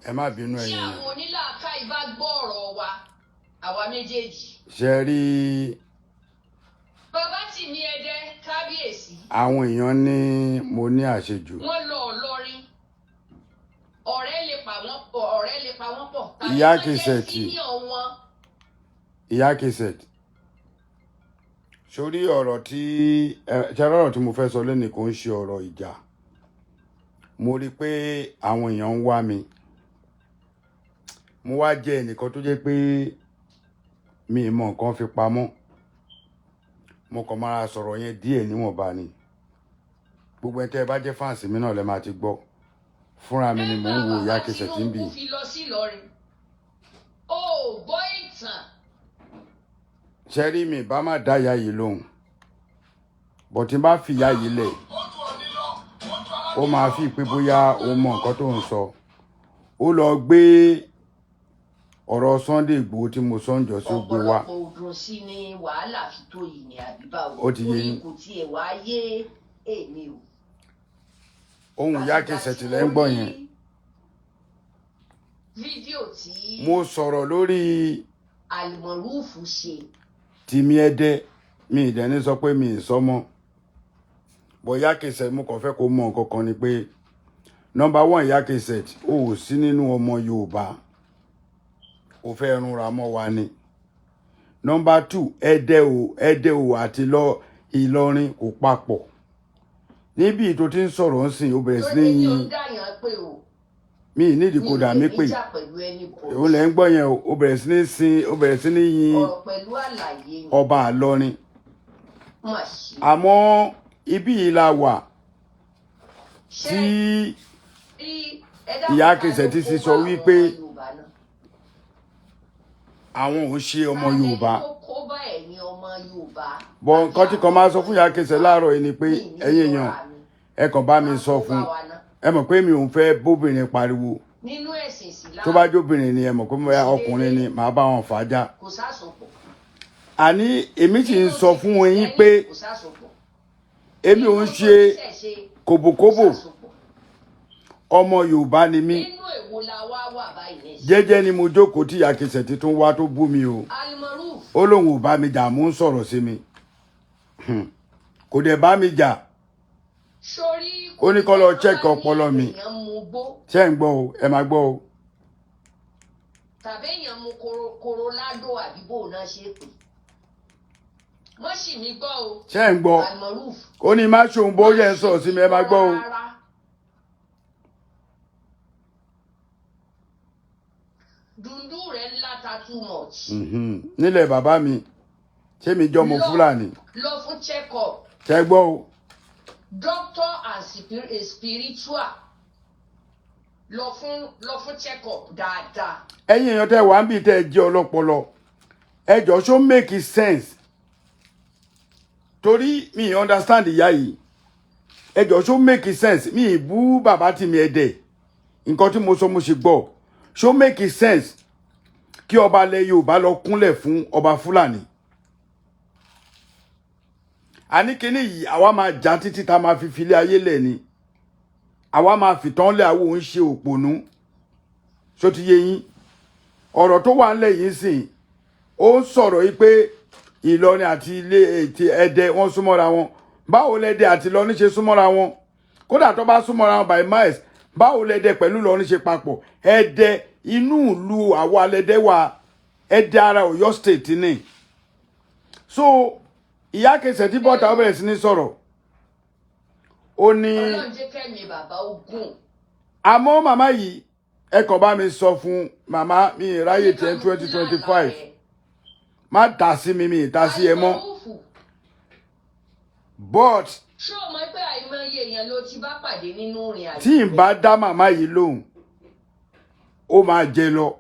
Ẹ má bínú, Tí ẹ̀yin àwọn onílàákàyè bá gbọ́ ọ̀rọ̀ wa, àwa méjèèjì. Ṣe rí? Bàbá Tìmí Ẹdẹ, kábíyèsí. Àwọn èèyàn ní mo ní àṣejù. Wọ́n lọ Ìlọrin. Ọ̀rẹ́ lè pa wọ́n pọ̀, ọ̀rẹ́ lè pa wọ́n pọ̀. Tàbí Ìyá wọ́n jẹ́ Kìsẹ̀tì. senior wọn. Ìyá Kìsẹ̀tì, sórí ọ̀rọ̀ tí ẹ ṣe, ọ̀rọ̀ tí mo fẹ́ sọ lẹ́nu kò ń ṣe ọ̀rọ̀ ìjà. Mo rí i pé àwọn èèyàn ń wá mi. Mo wá jẹ́ ẹnìkan tó jẹ́ pé mi ì mọ nǹkan fi pamọ́. Mo kàn máa sọ̀rọ̀ yẹn díẹ̀ níwọ̀nba ni. Gbogbo ẹ̀ tẹ́ ẹ bá jẹ́ fans mi náà lẹ́ máa ti gbọ́. Fúnra mi ni mò ń wo Ìyá Nígbà Kìsẹ̀tì ń bì. Tinubu fi lọ sí Ìlọrin. O ò gbọ́ ìtàn. Ṣe rí, mi bá má dá ìyá yìí lóhùn bọ̀, tí n bá fi ìyá yìí lẹ̀, ó máa fi pé bóyá ó mọ nǹkan tó ń sọ. Ó lọ gbé ọ̀rọ̀ Sunday Igboho tí mo sọ ń jọ sí, ó gbé wá. Ọ̀pọ̀lọpọ̀ òdùn sí ni wàhálà fi tó yìí ní, àbí báwo? Ó ti yé Torí yín. kò tiẹ̀ wá yé èmi o. Ohun Ìyá Àtìgbà Kìsẹ̀tì tí lẹ́ ń mo gbọ́ rí yẹn. fídíò tí Mo sọ̀rọ̀ lórí Almọ̀rúfù ṣe. Tìmí Ẹdẹ, mi ì dẹ́ni sọ pé mi ì sọ mọ́ bọ̀. Ìyá Kìsẹ̀tì, mo kàn fẹ́ kó mọ nǹkan kan ni pé, number one, Ìyá Kìsẹ̀tì, ó ò sí nínú ọmọ Yorùbá, ó fẹ́ rúnra mọ́ wa ni. Number two, Ẹdẹ o, Ẹdẹ o àti lọ Ìlọrin kò papọ̀. Níbi tó ti ń sọ̀rọ̀ ń sìn, ó bẹ̀rẹ̀ sí ní Torí mi ò yin. dáyàn pé o. Mi ì nídìí Mi kó ò dà mí lè pè. níjà pẹ̀lú anybody. Òun lẹ́ ń gbọ́ yẹn o. Ó bẹ̀rẹ̀ sí ní sin, ó bẹ̀rẹ̀ sí ní yin Ọ̀rọ̀ pẹ̀lú àlàyé ni. ọba Ìlọrin. Mà ṣe. Àmọ́ ibí yìí la wà Ṣé tí rí, ẹ dákun, Ìyá ta ló Kìsẹ̀tì kó ti bá sọ àwọn wípé ọmọ Yorùbá náà? àwọn ò ń ṣe ọmọ Ta lẹni Yorùbá. tó kó bá ẹ̀yin ọmọ Yorùbá? Bọ̀ nǹkan tí kan máa sọ fún Ìyá Kìsẹ̀ láàárọ̀ yìí ni pé, Mi ní ẹ̀yin èèyàn, sọ́ra mi. ẹ kàn bá mi Ta sọ kó bá fún. wa náà? Ẹ mọ̀ pé mi ò ń fẹ́ bóbìnrin pariwo. Nínú ẹ̀sìn Ìsìlámù. Tó bá jóbìnrin ni, ẹ mọ̀ pé bóyá ọkùnrin ni, màá bá wọn fà á já. Kò sásopọ̀. Àní èmi sì ń Nínú sọ ti fún yín Kìrìsìtẹ́nì, pé kò sásopọ̀. èmi ò ń Nínú ṣe oníṣẹ̀ṣe, kò kòbòkòbò. sásopọ̀. Ọmọ Yorùbá ni mí. Nínú èwo la wá wà báyìí nísìnyí? Jẹ́jẹ́ ni mo jókòó tí Ìyá Kìsẹ̀tì tún wá tó bú mi o. Almaroof. Ó lóun ò bá mi jà, mò ń sọ̀rọ̀ sí mi. Kò dẹ̀ bá mi jà. Sórí. Ó ní kó lọ check ọpọlọ mi. Èèyàn mu gbó Ṣé ń gbọ́ o? Ẹ máa gbọ́ o. tàbí èèyàn mu korolado, àbí bò náà ṣe pè. Wọ́n sì mí gbọ́ o. Ṣé ń gbọ́? Almaroof. Ó ní má ṣòun bó yẹ ń sọ̀rọ̀ sí mi. Ẹ máa gbọ́ o. Rárá. Dùndú rẹ̀ ńlá ta too much. Nílẹ̀ bàbá mi, ṣé mi jọmọ Fúlàní? Lọ fún check up. Ṣé gbọ́ o? Doctor and spiritual. Lọ fún check up dáadáa. Ẹ̀yin èèyàn tẹ́ wà ń bì, tẹ́ ẹ jẹ́ ọlọ́pọlọ, ẹ jọ, ṣó make sense? Torí mi ì understand ìyá yìí. Ẹ jọ, ṣó make sense? Mi ì bú bàbá tí mi ẹ dẹ̀. Nǹkan tí mo sọ, mo ṣe gbọ́. Ṣó make sense kí ọba ilẹ̀ Yorùbá lọ kúnlẹ̀ fún ọba Fúlàní? Àní kíní yìí, àwa máa jà títí tá a máa fi filé ayé lẹ̀ ni. Àwa máa fìtán lẹ̀. Àwọn òun ṣe òpònú. Ṣó ti yé yín? Ọ̀rọ̀ tó wà ńlẹ̀ yìí sìn, ó ń sọ̀rọ̀ yìí pé Ìlọrin àti ilé ètè Ẹdẹ, wọ́n súnmọ́ra wọn. Báwo lẹ́dẹ àti Ìlọrin ṣe súnmọ́ra wọn? Kódà tó bá súnmọ́ra wọn by miles, báwo lẹ́dẹ pẹ̀lú Ìlọrin ṣe papọ̀? Ẹdẹ, inú ìlú àwa lẹ́dẹ wà. Ẹdẹ ara Ọ̀yọ́ State ni. So Ìyá Kẹsẹ̀ tí bọ́ta, ó bẹ̀rẹ̀ sí ní sọ̀rọ̀, ó ní Ọlọ́run jẹ́ kẹ́mi bàbá ogun. Àmọ́ màmá yìí, ẹ kàn bá mi sọ fún màmá mi, ìráyè tẹ́ 2025, má dá sí mi, mi ì dá sí ẹ mọ́, but Ṣé o mọ̀ pé àìmọye èèyàn ló ti bá pàdé nínú ìrìn àjò? Tí n bá dá màmá yìí lóhùn, ó máa jẹ lọ.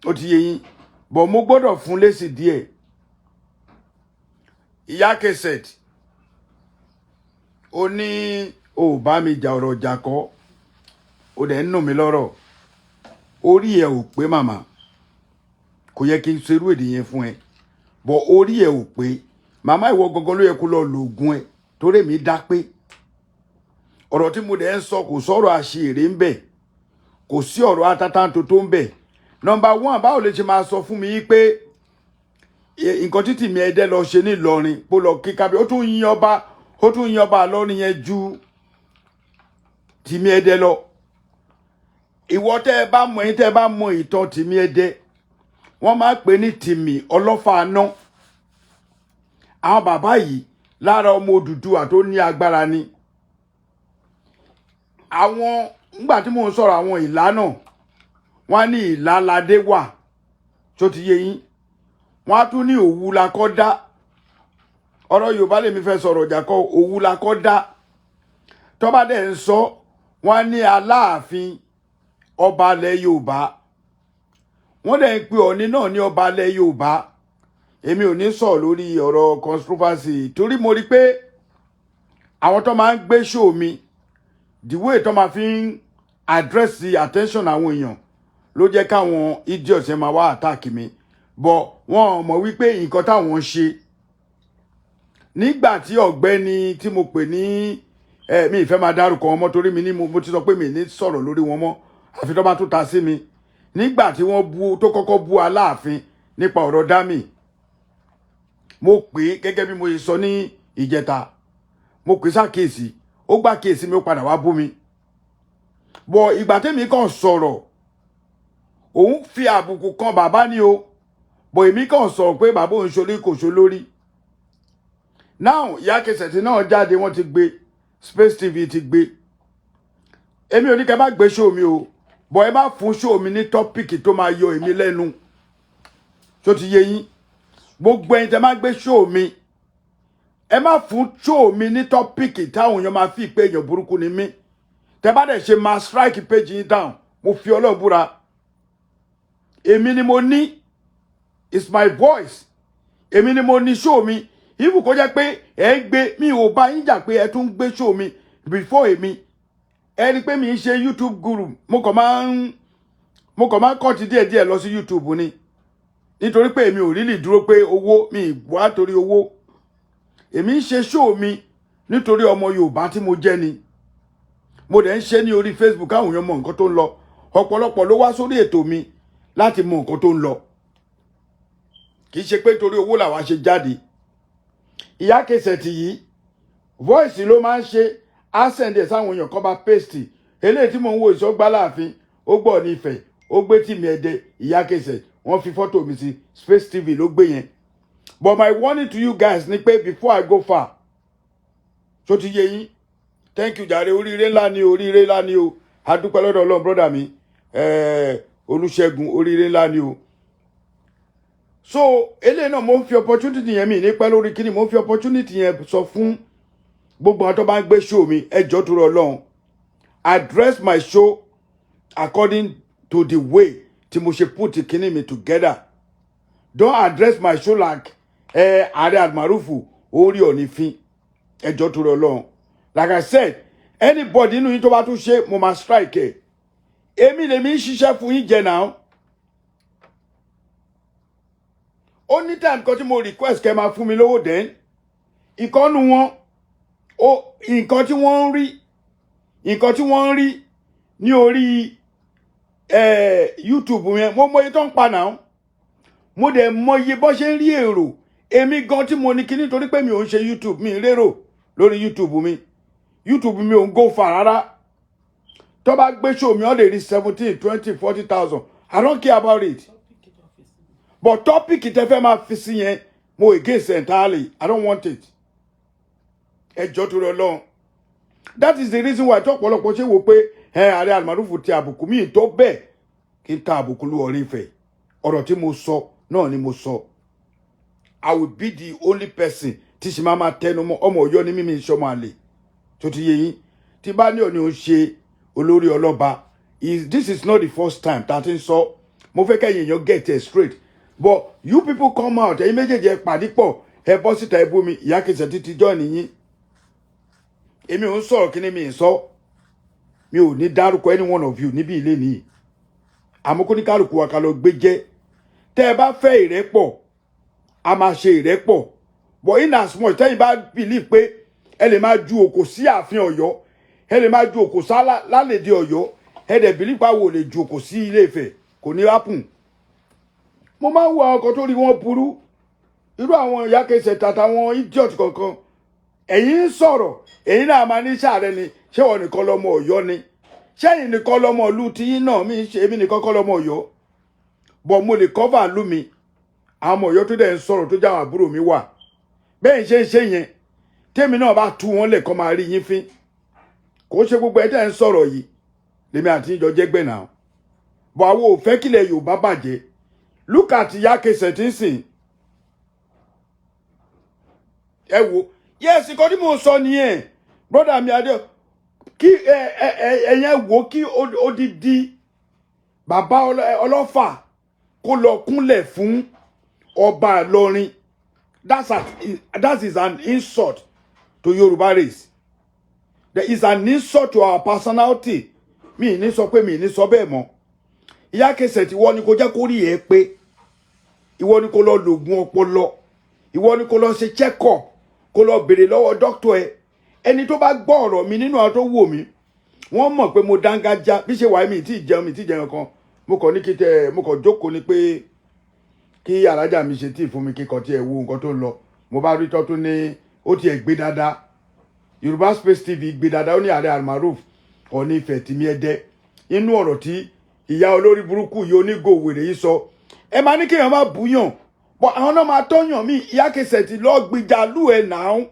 Ó ti yé yín, but mo gbọ́dọ̀ fún lésì díẹ̀. Ìyá Kẹsẹ̀t, ó ní o ò bá mi jà, ọ̀rọ̀ jà kọ́, ó dẹ̀ ń nù mí lọ́rọ̀. Orí ẹ̀ ò pé, màmá. Kò yẹ kí n ṣerú èdè yẹn fún ẹ, but orí ẹ̀ ò pé, màmá. Ìwọ gangan ló yẹ kó lọ lògùn ẹ, torí èmi dá pé ọ̀rọ̀ tí mo dẹ̀ ń sọ, kò sọ̀rọ̀ àṣìírí ń bẹ̀. Kò sí ọ̀rọ̀ atátántó tó ń bẹ̀. Number one, báwo lè ṣe máa sọ fún mi yí pé nǹkan tí Tìmí Ẹdẹ lọ ṣe ní Ìlọrin, kó lọ kí kábíyèsí, ó tún yin ọba, ó tún yin ọba Ìlọrin yẹn ju Tìmí Ẹdẹ lọ? Ìwọ tẹ́ ẹ bá mọ, ẹ̀yin tẹ́ ẹ bá mọ ìtàn Tìmí Ẹdẹ, wọ́n máa ń pè ní Tìmí Ọlọ́fà Aná. Àwọn bàbá yìí, lára ọmọ Odùduwà tó ní agbára ni àwọn. Nígbà tí mò ń sọ̀rọ̀ àwọn ìlà náà, wọ́n á ní ìlàládé wà tó ti yé yín. Wọ́n á tún ní òwú la kọ́ dá. Ọ̀rọ̀ Yorùbá lèmi fẹ́ sọ̀rọ̀, ọ̀jà kọ́. Òwú la kọ́ dá. Tọ́ba dẹ̀ ń sọ, wọ́n á ní Aláàfin, ọba ilẹ̀ Yorùbá. Wọ́n dẹ̀ ń pe Ọ̀ní náà ní ọba ilẹ̀ Yorùbá. Èmi ò ní sọ̀rọ̀ lórí ọ̀rọ̀ controversy, torí mo rí pé àwọn tó máa ń gbé show mi, the way tó máa fi ń address the attention àwọn èèyàn ló jẹ́ káwọn idiots yẹn máa wá attack mi. But wọn ò mọ̀ wípé nǹkan táwọn ń ṣe nígbà tí ọ̀gbẹ́ni tí mo pè ní ẹ, mi ìfẹ́ máa dárúkọ wọn mọ́, torí mi ní mo ti sọ pé mi ní sọ̀rọ̀ lórí wọn mọ́, àfi tó bá tún ta sí mi. Nígbà tí wọ́n bú, tó kọ́kọ́ bú Aláàfin nípa ọ̀rọ̀ dámì, mo pè é gẹ́gẹ́ bí mo ṣe sọ ní ìjẹta. Mo pè é sákèésí, ó gbà kíyèsí mi, ó padà wá bú mi. Bọ̀ ìgbà tẹ́mi kàn sọ̀rọ̀, òun fi àbùkù kan bàbá ni o. Bọ̀ èmi kàn sọ̀rọ̀ pé bàbá òun ṣolí kò ṣo lórí. Now, Ìyá Kẹsẹ̀tì náà jáde, wọ́n ti gbé, Space TV ti gbé. Èmi ò ní kẹ́ má gbé show mi o, bọ̀ ẹ má fún show mi ní topic tó máa yọ èmi lẹ́nu. Tó ti yé yín? Gbogbo ẹ̀yin tẹ́ má gbé show mi, ẹ má fún show mi ní topic táwọn èèyàn máa fi pé èèyàn burúkú ni mí. Tẹ́ bá dẹ̀ ṣe, máa strike page yín down. Mo fi Ọlọ́run búra, èmi ni mo ní, it's my voice, èmi ni mo ní show mi. Ibù kó jẹ́ pé ẹ ń gbé mi, ò bá yín jà pé ẹ tún gbé show mi before èmi. Ẹ rí i pé mi ń ṣe YouTube guru, mo kàn máa ń kọ́ọ̀tì díẹ̀díẹ̀ lọ sí YouTube ni, nítorí pé èmi ò really dúró pé owó mi wá torí owó. Èmi ń ṣe show mi nítorí ọmọ Yorùbá tí mo jẹ́ ni. Mo dẹ̀ ń ṣe ní orí Facebook káwọn èèyàn mọ nǹkan tó ń lọ. Ọ̀pọ̀lọpọ̀ ló wá sórí ètò mi láti mọ nǹkan tó ń lọ. Kì í ṣe pé torí owó làwa ṣe jáde. Ìyá Kẹsẹ̀tì yìí, voice ló máa ń ṣe, á send ẹ̀ sáwọn èèyàn kan bá paste. Eléyìí tí mò ń wo ìṣọ́gbá láàfin, ó gbọ́ ní Ifẹ̀, ó gbé Tìmí Ẹdẹ, Ìyá Kẹsẹ̀, wọ́n fi fọ́tò mi sí. Space TV ló gbé yẹn. But my warning to you guys ni pé, before I go far, tó ti yé yín? Thank you jàre. Oríire ńlá ni o, oríire ńlá ni o. Adúpẹ́ lọ́dọ̀ Ọlọ́run. Brother mi, Olúṣẹ́gun, oríire ńlá ni o. So eléyìí náà, mo ń fi opportunity yẹn, mi ní pẹ́ lórí kíni, mo ń fi opportunity yẹn sọ fún gbogbo àwọn tó bá ń gbé show mi, ẹ jọ̀ọ́, tó rọ Ọlọ́run, address my show according to the way tí mo ṣe put kíní mi together. Don't address my show like ẹ Ààrẹ Almarufu orí òní fín. Ẹ jọ̀ọ́, tó rọ Ọlọ́run, like I said, anybody nínú yín tó bá tún ṣe, mo máa strike ẹ. Èmi lèmi ń ṣiṣẹ́ fún yín jẹ náà. Ó ní time kan tí mo request kẹ́ máa fún mi lówó. Then ìkọ́nu wọn ó nǹkan tí wọ́n ń rí ní orí YouTube yẹn, mo mọ iye tó ń pa náà, mo dẹ̀ mọ iye bó ṣe ń rí èrò. Èmi gan tí mo ní kíní, torí pé mi ò ń ṣe YouTube, mi ń rérò lórí YouTube mi. YouTube mi ò ń go far rárá. Tó bá gbé show mi, ó lè rí 17, 20, 40,000. I don't care about it. But topic tẹ fẹ́ máa fi sí yẹn, mo against entirely. I don't want it. Ẹ jọ̀ọ́, torí Ọlọ́run. That is the reason why tọ́pọ̀lọpọ̀ ṣe wò pé ẹ Ààrẹ Almarufu ti àbùkù mi tó bẹ́ẹ̀ kí n ta àbùkù lu Ọọ̀ni Ifẹ̀. Ọ̀rọ̀ tí mo sọ náà ni mo sọ. I will be the only person tí ṣe máa máa tẹnu mọ́. Ọmọ Ọ̀yọ́ ní mímí, ìṣọmọ àlè tó ti yé yín. Tí bá ní òní ò ń ṣe olórí ọlọ́ba, is this is not the first time tá a ti ń sọ. Mo fẹ́ kẹ́yìn èèyàn get it straight. But you people come out, ẹ̀yin méjèèjì, ẹ pàdé pọ̀, ẹ bọ́ síta, ẹ bú mi. Ìyá Kẹsẹ̀ títí jọ́ nìyí. Èmi ò ń sọ̀rọ̀ kí ni mi ń sọ. Mi ò ní dárúkọ any one of you níbí ilé nìyí, àmọ́ kó ní kálukú wa ká lọ gbé jẹ́. Tẹ́ ẹ bá fẹ́ ìrẹ́pọ̀, a máa ṣe ìrẹ́pọ̀. But in as much tẹ́yìn bá believe pé ẹ lè máa ju òkò sí ààfin Ọ̀yọ́, ẹ lè máa ju òkò sá lálẹ́dẹ̀ Ọ̀yọ́, ẹ lè máa ju òkò sí Ẹ dẹ̀ believe pé àwọn ò lè jòkó sí Ilé Ifẹ̀, kò ní happen. Mo máa ń wo àwọn kan tó rí wọn burú, irú àwọn ìyá kẹsẹ̀ tàtàwọn idiot kankan. Ẹ̀yin ń sọ̀rọ̀, ẹ̀yin náà máa ní sàárẹ̀ ni. Ṣé wọ́n nìkan lọ́mọ Ọ̀yọ́ ni? Ṣẹ́yìn nìkan lọ́mọ ìlú tiyín náà? Mi ṣe èmi nìkan kọ́ lọ́mọ Ọ̀yọ́, bọ̀ mo lè cover ìlú mi. Àwọn ọmọ Ọ̀yọ́ tó dẹ̀ ń sọ̀rọ̀, tó jáwọn àbúrò mi wà bẹ́ẹ̀ ṣe ń ṣe yẹn, tèmi náà bá tú wọn lè kọ́ máa rí yín fín. Kò ṣe gbogbo ẹ̀ tẹ́ ń sọ̀rọ̀ yìí lèmi àti ìjọ jẹ́gbẹ̀ náà, bọ̀ àwọn ò fẹ́ kílẹ̀ Yorùbá bàjẹ́. Look at ìyá kẹsẹ̀ tí ń sìn. Ẹ wo, yes, nǹkan tí mò ń sọ nìyẹn, brother mi adé. Kí ẹ ẹ ẹ ẹyẹn wò, kí odidi bàbá ọlọ́fà kó lọ kúnlẹ̀ fún ọba Ìlọrin, that is an insult to Yoruba race. There is an insult to our personality. Mi ní sọ pé mi ní sọ bẹ́ẹ̀ mọ́. Ìyá kẹsẹ̀ tí wọ́n ní kó jẹ́ kó rí ẹ pé ìwọ ni kó lọ lògùn ọpọlọ, ìwọ ni kó lọ ṣe check up, kó lọ béèrè lọ́wọ́ dókítà ẹ. Ẹni tó bá gbọ́ ọ̀rọ̀ mi nínú àwọn tó wò mí, wọ́n mọ̀ pé mo dángájá bí ṣe wàá. Mi tí ì jẹun, mi tí ì jẹun kan. Mo kàn ní kí tẹ, mo kàn jókòó ni pé kí alájà mi ṣe tíì fún mi, kíkọ tí ẹ wo nǹkan tó ń lọ. Mo bá rí tọ́tún ní ó tiẹ̀ gbé dáadáa, Yorùbá Space TV gbé dáadáa. Ó ní ààrẹ Almaroof Ọọ̀ni Ifẹ̀ tìmí ẹdẹ inú ọ̀rọ̀ tí ìyá olórí burúkú yìí, onígò wèrè yìí sọ. Ẹ máa ní kéèyàn má búyàn bọ́, àwọn náà máa tọ́yàn mí. Ìyá kẹsẹ̀ tí lọ́ọ́ gbìjà lù ẹ̀ náà.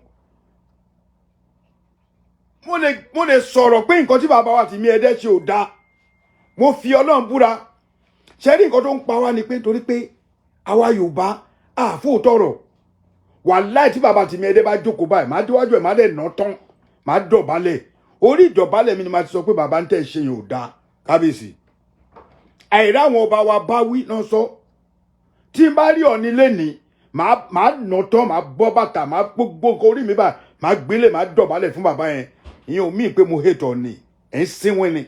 Mo lè sọ̀rọ̀ pé nǹkan tí bàbá wa Tìmí Ẹdẹ ṣe ò dáa. Mo fi Ọlọ́run búra. Ṣe rí nǹkan tó ń pa wá ni pé torí pé àwa Yorùbá àfóòtọ̀rọ̀. Wàláì, tí bàbá Tìmí Ẹdẹ bá jókòó báyìí, máa déwájú ẹ̀, máa dẹ̀ nà tán, máa dọ̀bálẹ̀. Orí ìdọ̀bálẹ̀ mi ni màá ti sọ pé bàbá ń tẹ̀ ṣe yẹn ò dáa, kábíyèsí. Àìrá àwọn ọba wa bá wí náà sọ. Tí n bá rí Ọ̀ní lẹ́nìí, màá nà tán, màá bọ́ bàtà, màá gbogbo nǹkan orí mi bá, màá gbélé, màá dọ̀bálẹ̀ fún bàbá yẹn. Ìyẹn ò míì pé mo hate Ọ̀ní. Ẹ̀ ń sínwín ni.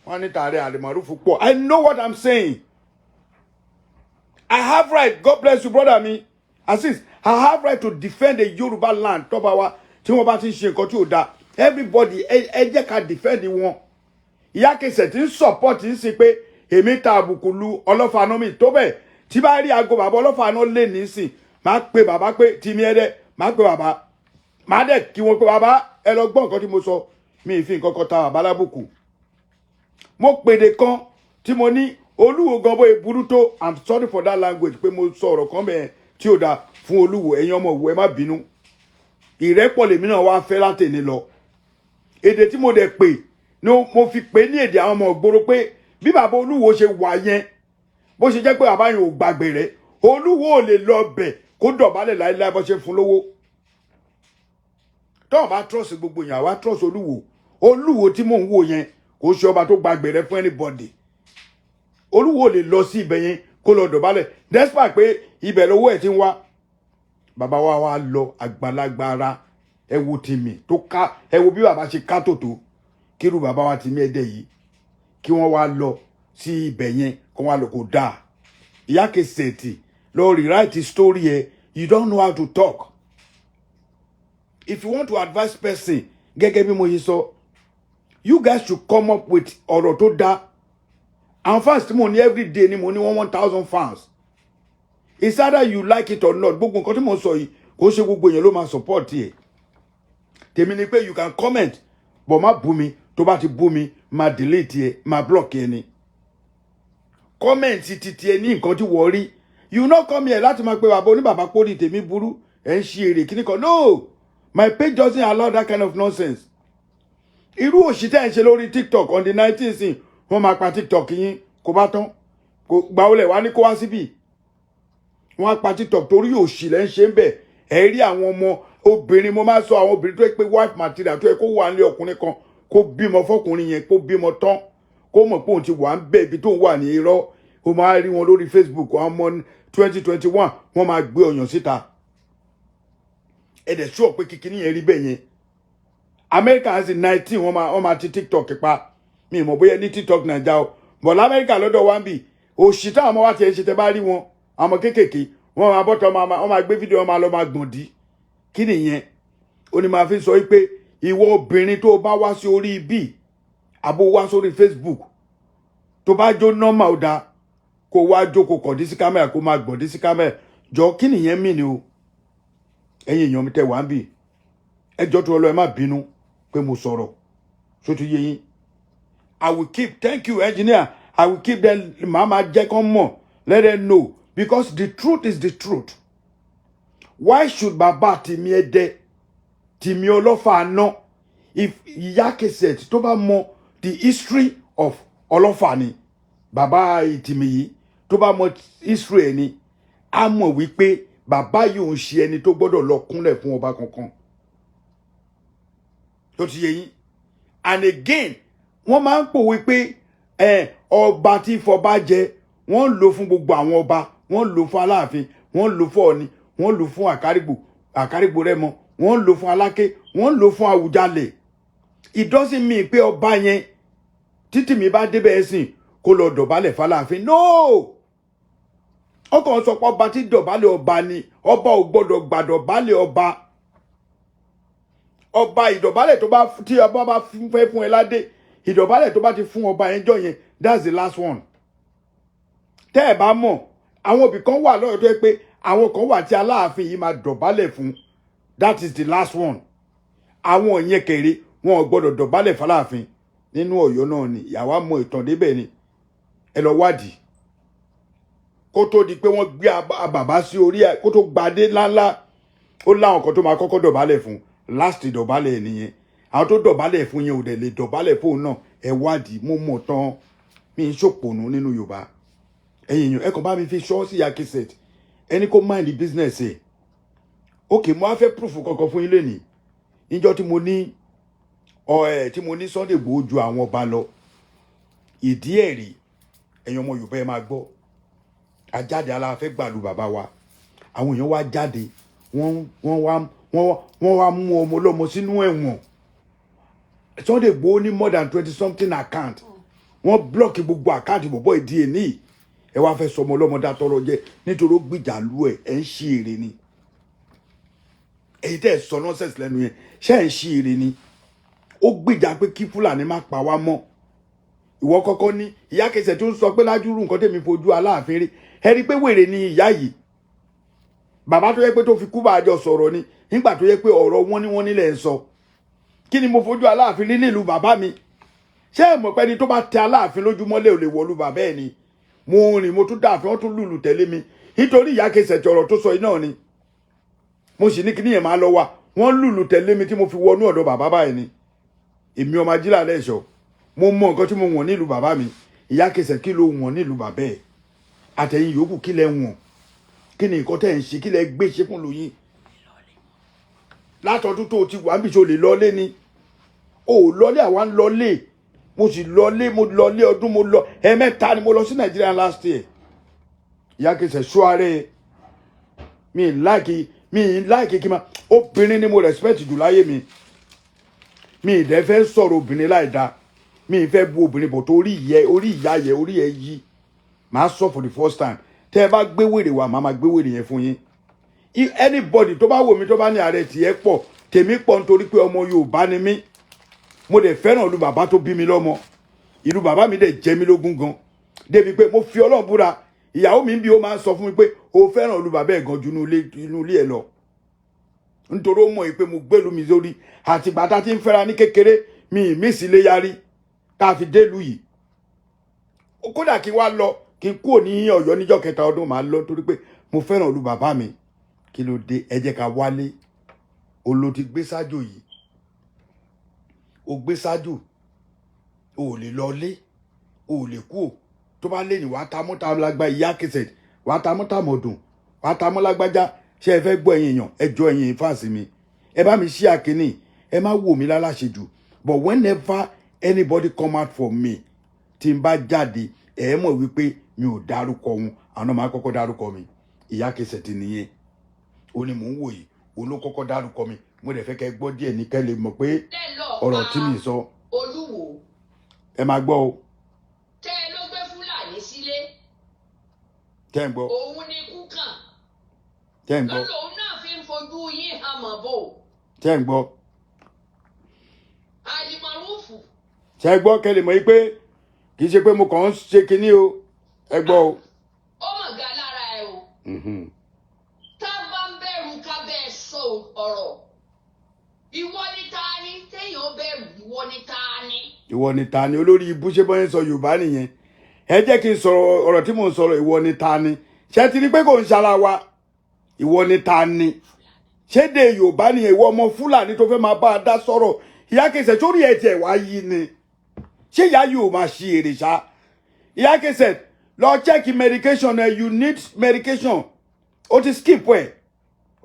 Wọ́n ní tààrẹ àlèmọ̀rúfù pọ̀. I know what I'm saying. I have right. God bless you, brother mi Azeez. I have right to defend the Yoruba land. Tọ́ba wa, tí wọ́n bá ti ń ṣe nǹkan tí ò dáa, everybody, ẹ jẹ́ ká defend wọn. Ìyá kẹsẹ̀ tí ń support ń sin pé èmi ta àbùkù lu ọlọ́fààná mi tó bẹ́ẹ̀. Tí bá rí aago bàbá ọlọ́fààná lè ní sìn, máa pe bàbá pé Tìmí Ẹdẹ, máa pe bàbá, máa dẹ̀ kí wọn pé bàbá, ẹ lọ gbọ́ nǹkan tí mo sọ. Mi ì fi nǹkan kan ta bàbá lábùkù. Mo pèdè kan tí mo ní olúwo gan bóyá burú tó. I'm sorry for that language, pé mo sọ ọ̀rọ̀ kan bẹ́ẹ̀ tí ò dáa fún olúwo. Ẹ̀yin ọmọ òwò, ẹ má bínú. Ìrẹ́pọ̀ lèmi náà wá fẹ́ látẹ̀ni lọ. Èdè tí mo dẹ̀ pè ni mo fi pè ní èdè àwọn ọmọ ògbóró, pé bí bàbá olúwo ṣe wà yẹn, bó ṣe jẹ́ pé bàbá yẹn ò gbàgbé rẹ̀, olúwo ò lè lọ bẹ̀ kó dọ̀bálẹ̀ láéláé bó ṣe fún lówó. Tọ́wọ́n bá trust gbogbo yẹn, àwa trust olúwo. Olúwo tí mò ń wò yẹn, kò ṣe ọba tó gbàgbé rẹ̀ fún anybody. Olúwo lè lọ sí ibẹ̀ yẹn kó lọ dọ̀bálẹ̀, despite pé ibẹ̀ lówó ẹ̀ ti ń wá. Bàbá wa wá lọ, àgbàlagbà ara. Ẹ wo tìmì tó ká, ẹ wo bí bàbá ṣe ká tòtò. Kírú bàbá wa Tìmí Ẹdẹ yìí, kí wọ́n wá lọ sí ibẹ̀ yẹn, kó wá lọ, kó dáa. Ìyá kẹsẹ̀tì, lọ rewrite story ẹ. You don't know how to talk. If you want to advise person, gẹ́gẹ́ bí mo ṣe sọ, you guys should come up with ọ̀rọ̀ tó dáa. Àwọn fans tí mo ní, everyday ni mo ní 1,000 fans. It's either you like it or not. Gbogbo nǹkan tí mo sọ yìí, kò ṣe gbogbo èèyàn ló máa support ẹ̀. Tèmi ni pé you can comment, but má bú mi. Tó bá ti bú mi, máa delete ẹ, máa block ẹ ni. Comment titi ẹ ní nǹkan tí wọ́n rí. You no come here láti máa pe bàbá oníbàbá pórí tèmi burú, ẹ̀ ń ṣe èrè kíní kan. No, my page doesn't allow that kind of nonsense. Irú òṣì tẹ́ ẹ̀ ń ṣe lórí TikTok on the 19 sin, wọ́n máa pa TikTok yín. Kó bá tán, kò gbà ó lẹ̀ wá ní kó wá síbì. Wọ́n á pa TikTok torí òṣì lẹ́ ń ṣe ń bẹ̀. Ẹ̀ rí àwọn ọmọ obìnrin, mo máa sọ àwọn obìnrin tó yẹ pé wife material, tó yẹ kó wà nílé ọkùnrin kan, kó bímọ fọkùnrin yẹn, kó bímọ tán, kó mọ̀ pé òun ti wà ń bẹ̀ ibi tó ń wà ní irọ́. Ó máa rí wọn lórí Facebook, àwọn ọmọ 2021, wọ́n máa gbé ọyàn síta. Ẹ dẹ̀ sọ pé kíkiní yẹn rí bẹ́ẹ̀ yẹn. Amẹ́ríkà sì 19, wọ́n máa ti TikTok pa. Mi ì mọ̀ bóyá ní TikTok Naija o, bọ̀ lamẹ́ríkà lọ́dọ̀ wa ń bì, òṣì táwọn ọmọ wa ti ẹ̀ ṣe, tẹ́ bá rí wọn, àwọn ọmọ kéékèèké, wọ́n máa bọ́tọ̀, wọ́n máa gbé fídíò, wọ́n máa lọ máa gbọ̀n dí. Kí nìyẹn? Ó ní máa fi sọ wípé Ìwọ obìnrin tó bá wá sí orí ibi, àbó wá sórí Facebook, tó bá jó normal, ó dáa kó wá jókòó, kọ̀dí sí camera, kó máa gbọ̀dí sí camera. Jọ, kí nìyẹn mì ni o? Ẹ̀yin èèyàn mi tẹ wá ń bì, ẹ jọ tó lọ, ẹ má bínú pé mo sọ̀rọ̀. Ṣó ti yé yín? I will keep, thank you, engineer, I will keep them. Màá máa jẹ́ kán mọ̀, let them know, because the truth is the truth. Why should bàbá tèmi Ẹdẹ, tèmi Ọlọ́fà àná, if Ìyá Cassette tó bá mọ the history of Ọlọ́fà ni bàbá tèmi yìí, tó bá mọ history ẹ̀ ni, á mọ̀ wípé bàbá yìí ò ń ṣe ẹni tó gbọ́dọ̀ lọ kúnlẹ̀ fún ọba kankan tó ti yé yín. And again, wọ́n máa ń pòwe pé ẹ ọba tí fọba jẹ, wọ́n ń lò fún gbogbo àwọn ọba, wọ́n ń lò fún Aláàfin, wọ́n ń lò fún Ọ̀ọ̀ni, wọ́n ń lò fún Àkárìgbò, Àkárìgbò Rẹ́mọ, wọ́n ń lò fún Aláké, wọ́n ń lò fún Àwùjalẹ̀. It doesn't mean pé ọba yẹn títí mi bá débẹ̀ ẹ̀sìn kó lọ dọ̀bálẹ̀ fáláàfin. No, ọkàn sọ pé ọba tí dọ̀bálẹ̀ ọba ni, ọba ò gbọ́dọ̀ gbàdọ̀bálẹ̀ ọba. Ọba ìdọ̀bálẹ̀ tó bá tí ọba bá fẹ́ fún ẹ ládé, ìdọ̀bálẹ̀ tó bá ti fún ọba yẹn jọ yẹn, that's the last one. Tẹ́ ẹ̀ bá mọ̀, àwọn òbí kan wà lọ́yọ̀ tó yẹ pé àwọn kan wà tí Aláàfin yìí máa dọ̀bálẹ̀ fún, that is the last one. Àwọn yẹn kéré, wọn ò gbọ́dọ̀ dọ̀bálẹ̀ fáláàfin nínú Ọ̀yọ́ náà ni. Ìyàwó mọ ìtàn débẹ̀ ni, ẹ lọ wádìí kó tó di pé wọ́n gbé bàbá sí orí ẹ̀, kó tó gbadé ńláńlá, ó láwọn kan tó máa kọ́kọ́ dọ̀bálẹ̀ fún. Last dọ̀bálẹ̀ nìyẹn. Àwọn tó dọ̀bálẹ̀ fún yẹn ò dẹ̀ lè dọ̀bálẹ̀ fóun náà. Ẹ wádìí, mo mọ̀ tán, mi ń ṣòpònú nínú Yorùbá. Ẹ̀yin èèyàn, ẹ kàn bá mi fi ṣọ́ sí Ìyá Cassette, ẹni kó mind the business ẹ̀. Ok, mo á fẹ́ proof kankan fún yín lẹ́nìí. Níjọ́ tí mo ní ọ ẹ tí mo ní Sunday Igboho ju àwọn ọba lọ, ìdí ẹ̀ rí. Ẹ̀yin ọmọ Yorùbá, ẹ máa gbọ́. Ajáde aláfẹ́ gbàlú bàbá wa, àwọn èèyàn wá jáde, wọ́n wá mú ọmọ ọlọ́mọ sínú ẹ̀wọ̀n. Sunday Igboho ní more than 20 something account, wọ́n block gbogbo account bọ̀bọ̀ ìdí ẹ̀ ní. Ẹ wá fẹ́ sọmọ ọlọ́mọ dátọ́rọ̀ jẹ nítorí ó gbìjà lú ẹ̀. Ẹ̀ ń ṣí èrè ni. Èyí tẹ́ ẹ̀ sọ nonsense lẹ́nu yẹn, ṣé ẹ̀ ń ṣí èrè ni? Ó gbìjà pé kí Fúlàní má pa wá mọ́. Ìwọ kọ́kọ́ ní Ìyá Cassette tó ń sọ pé lájúrú nǹkan tèmi fojú Aláàfin rí, ẹ rí i pé wèrè ni ìyá yìí. Bàbá tó yẹ pé tó fi kú bá àjọ sọ̀rọ̀ ni nígbà tó yẹ pé ọ̀rọ̀ wọn ní wọ́n nílẹ̀ ń sọ. Kí ni mo fojú Aláàfin rí nílùú bàbá mi? Ṣé ẹ mọ̀ pé ẹni tó bá tẹ Aláàfin lójúmọ́lẹ̀ ò lè wọlú bàbá ẹ̀ ni? Mo rìn, mo tún dáàfin, wọ́n tún lùlù tẹ̀lé mi nítorí Ìyá Cassette ọ̀rọ̀ tó sọ yìí náà ni. Mo sì ní kí nìyẹn máa lọ wá, wọ́n lùlù tẹ̀lé mi tí mo fi wọnú ọ̀dọ̀ bàbá báyìí ni. Èmi ọmọ ajílà lẹ́ṣọ̀, mo mọ nǹkan tí mo wọ̀n nílùú bàbá mi. Ìyá Cassette, kí ló wọ̀n nílùú bàbá ẹ̀? Àtẹ̀yìn yòókù, kí lẹ wọ̀n? Kí ni nǹkan tẹ̀ ń ṣe? Kí lẹ gbé ṣe fún lóyún látọdún tó o ti wà níbi tí o lè lọlé ni? O ò lọlé, àwa ń lọlé. Mo sì lọlé, mo lọlé ọdún, mo lọ ẹ̀ẹ̀mẹ́ta ni mo lọ sí Nàìjíríà last year. Ìyá Cassette, ṣọ́ ara ẹ̀. Mi like kí n máa, obìnrin ni mo respect jù láyé mi. Mi ì dẹ́ fẹ́ sọ̀rọ̀ obìnrin láì dáa, mi ì fẹ́ bu obìnrin bò tó orí ìyẹ, orí ìyá yẹ, orí ẹ yí. Màá sọ for the first time, tẹ́ ẹ bá gbé wèrè wá, màá máa gbé wèrè yẹn fún yín. Anybody tó bá wò mí, tó bá ní ààrẹ tiẹ̀ pọ̀, tèmi pọ̀, nítorí pé ọmọ Yorùbá ni mí. Mo dẹ̀ fẹ́ràn ìlú bàbá tó bí mi lọ́mọ. Ìlú bàbá mi dẹ̀ jẹ mí lógún gan, débi pé mo fi Ọlọ́run búra. Ìyàwó mi bí, ó máa ń sọ fún mi pé o fẹ́ràn ìlú bàbá ẹ̀ gan ju inú ilé ẹ̀ lọ, nítorí ó mọ̀ pé mo gbélú mi sórí. Àtìgbà tá a ti ń fẹ́ra ní kékeré, mi ì mísì lé yarí tá a fi délùú yìí. Kódà kí n wá lọ, kí n kúrò ní Ọ̀yọ́ níjọ́ kẹta ọdún, màá lọ, torí pé mo fẹ́ràn ìlú bàbá mi. Kí ló dé? Ẹ jẹ́ ká wálé. Olo ti gbé sájò yìí, o gbé sájò, o ò lè lọlé, o ò lè kú o. Tó bá lé ní wàá ta mọ́ta lágbá. Ìyá Cassette, wàá ta mọ́ta mọ̀dùn, wàá ta mọ́ lágbájá. Ṣé ẹ fẹ́ gbọ́? Ẹ̀yin èèyàn, ẹ jọ, ẹ̀yin fans mi, ẹ bá mi ṣí àkíní. Ẹ má wò mí láláṣẹ jù, but whenever anybody come out for me, tí n bá jáde, ẹ mọ̀ wípé mi ò dárúkọ wọn, àwọn máa kọ́kọ́ dárúkọ mi. Ìyá Cassette nìyẹn, ó ní mò ń wò yìí, òun ló kọ́kọ́ dárúkọ mi. Mo dẹ̀ fẹ́ kẹ́ gbọ́ díẹ̀ ní kẹ́ lè mọ̀ pé ọ̀rọ̀ tí mi sọ. Olúwo. Ẹ máa gbọ́ o. Tẹ́ ẹ ló gbé Fúlàní sílé. Tẹ́ ń gbọ́. Òun ni ikú kàn. Tẹ́ ń gbọ́. Lọ́lọ́hún náà fi ń fojú yín hàn mọ́ bò. Tẹ́ ń gbọ́. Ṣe gbọ́ kẹ́lẹ̀ mọ̀ yí pé kì í ṣe pé mo kàn ń ṣe kinní o. Ẹ gbọ́ o. Ó mọ̀ ga lára ẹ o. Tá a bá ń bẹ̀rù ká bẹ́ẹ̀ sọ ọ̀rọ̀, ìwọ ni ta ni téèyàn bẹ̀rù? Ìwọ ni ta ni? Ìwọ ni ta ni? Olórí ibú, ṣé bọ́yẹn sọ Yorùbá nìyẹn? Ẹ jẹ́ kí n sọ̀rọ̀ ọ̀rọ̀ tí mò ń sọ̀rọ̀. Ìwọ ni ta ni? Ṣé ti rí pé kò ń ṣara wa? Ìwọ ni ta ni? Ṣé de Yorùbá nìyẹn? Ìwọ ọmọ Fúlàní tó fẹ́ máa bá a dá sọ̀rọ̀, ìyá kẹsẹ̀ sórí ẹ̀ tiẹ̀ wá yí ni. Ṣé ìyá yìí ò máa ṣe èrè ṣá? Ìyá kẹsẹ̀, lọ check medication ẹ. You need medication. Ó ti skip ẹ,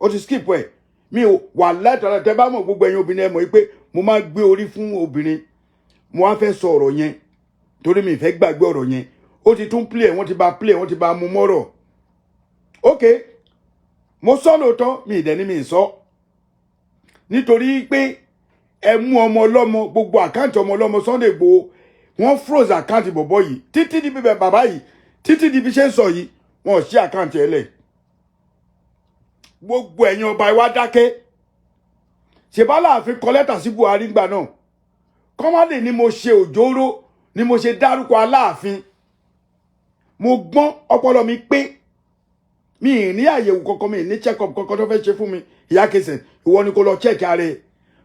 ó ti skip ẹ. Mi ò wà látara tẹ bá mọ̀. Gbogbo ẹ̀yin obìnrin, ẹ mọ̀ pé mo máa gbé orí fún obìnrin. Mo wá fẹ́ sọ ọ̀rọ̀ yẹn torí mi ì fẹ́ gbàgbé ọ̀rọ̀ yẹn. Ó ti tún play, wọ́n ti bá play, wọ́n ti bá mú mọ́rọ̀. Ok, mo sọ lóòótọ́, mi ì dẹ̀ ní mi ì sọ, nítorí pé ẹ mú ọmọ ọlọ́mọ, gbogbo account ọmọ ọlọ́mọ Sunday Igboho, wọ́n froze account bọ̀bọ̀ yìí títí di bíbẹ̀ bàbá yìí, títí di bí ṣe ń sọ yìí, wọn ò ṣí account ẹ̀ lẹ̀. Gbogbo ẹ̀yin ọba, ẹ wá dákẹ́. Ṣèbá láàfin kọ lẹ́tà sí Buhari ńgbà náà, kọ́mádé ni mo ṣe òjòrò ni mo ṣe dárúkọ Aláàfin. Mo gbọ́n, ọpọlọ mi pé. Mi ì ní àyẹ̀wò kankan, mi ì ní check up kankan tó fẹ́ ṣe fún mi. Ìyá kẹsẹ̀, ìwọ ni kò lọ check ara ẹ̀,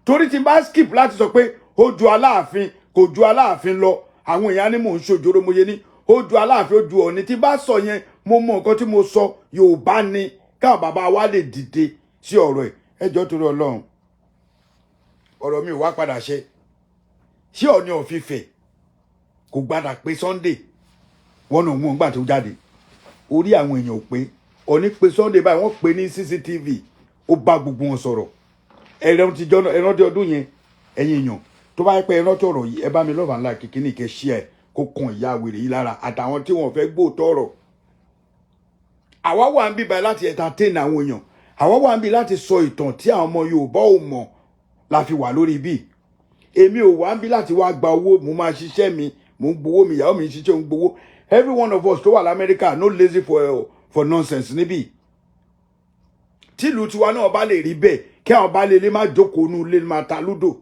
torí tí n bá skip láti sọ pé ó ju Aláàfin, kò ju Aláàfin lọ, àwọn èèyàn ní mò ń ṣòjòrò. Mo yẹ ní ó ju Aláàfin, ó ju Ọ̀ọ̀ni. Tí n bá sọ yẹn, mo mọ nǹkan tí mo sọ. Yorùbá ni káwọn bàbá wa lè dìde sí ọ̀rọ̀ ẹ̀. Ẹ jọ̀ọ́, torí Ọlọ́run, ọ̀rọ̀ mi ò wá padà ṣe. Ṣé Ọọ̀ni of Ifẹ̀ kò gbadà pé Sunday wọn náà mú un gbà tó jáde? Orí àwọn èèyàn ò pé. Ọọ̀ni pé Sunday báyìí, wọ́n pè ní CCTV, ó bá gbogbo wọn sọ̀rọ̀. Ẹ̀rọ ti jọ́nà, ẹ̀rọ ti ọdún yẹn. Ẹ̀yin èèyàn tó bá yẹ pé ẹ̀rọ tọ̀rọ̀ yìí, ẹ bá mi love and like kíní kẹ́ ṣí ẹ̀ kó kan ìyá wèrè yìí lára àtàwọn tí wọ́n fẹ́ gbóòótọ́ ọ̀rọ̀. Àwa wà ń bí báyìí láti entertain àwọn èèyàn. Àwa wà ń bí láti sọ ìtàn tí àwọn ọmọ Yorùbá ò mọ̀ la fi wà lórí bí. Èmi ò wá ń bí láti wá gba owó. Mo máa ṣiṣẹ́ mi, mo ń gbowó mi, ìyàwó mi ń ṣiṣẹ́, ń gbowó. Every one of us tó wà lamẹ́ríkà no lazy for nonsense níbí. Tìlú tiwa náà bá lè rí bẹ́ẹ̀, kí àwọn bá lè lè má jókòó nú ilé máa ta lúdò,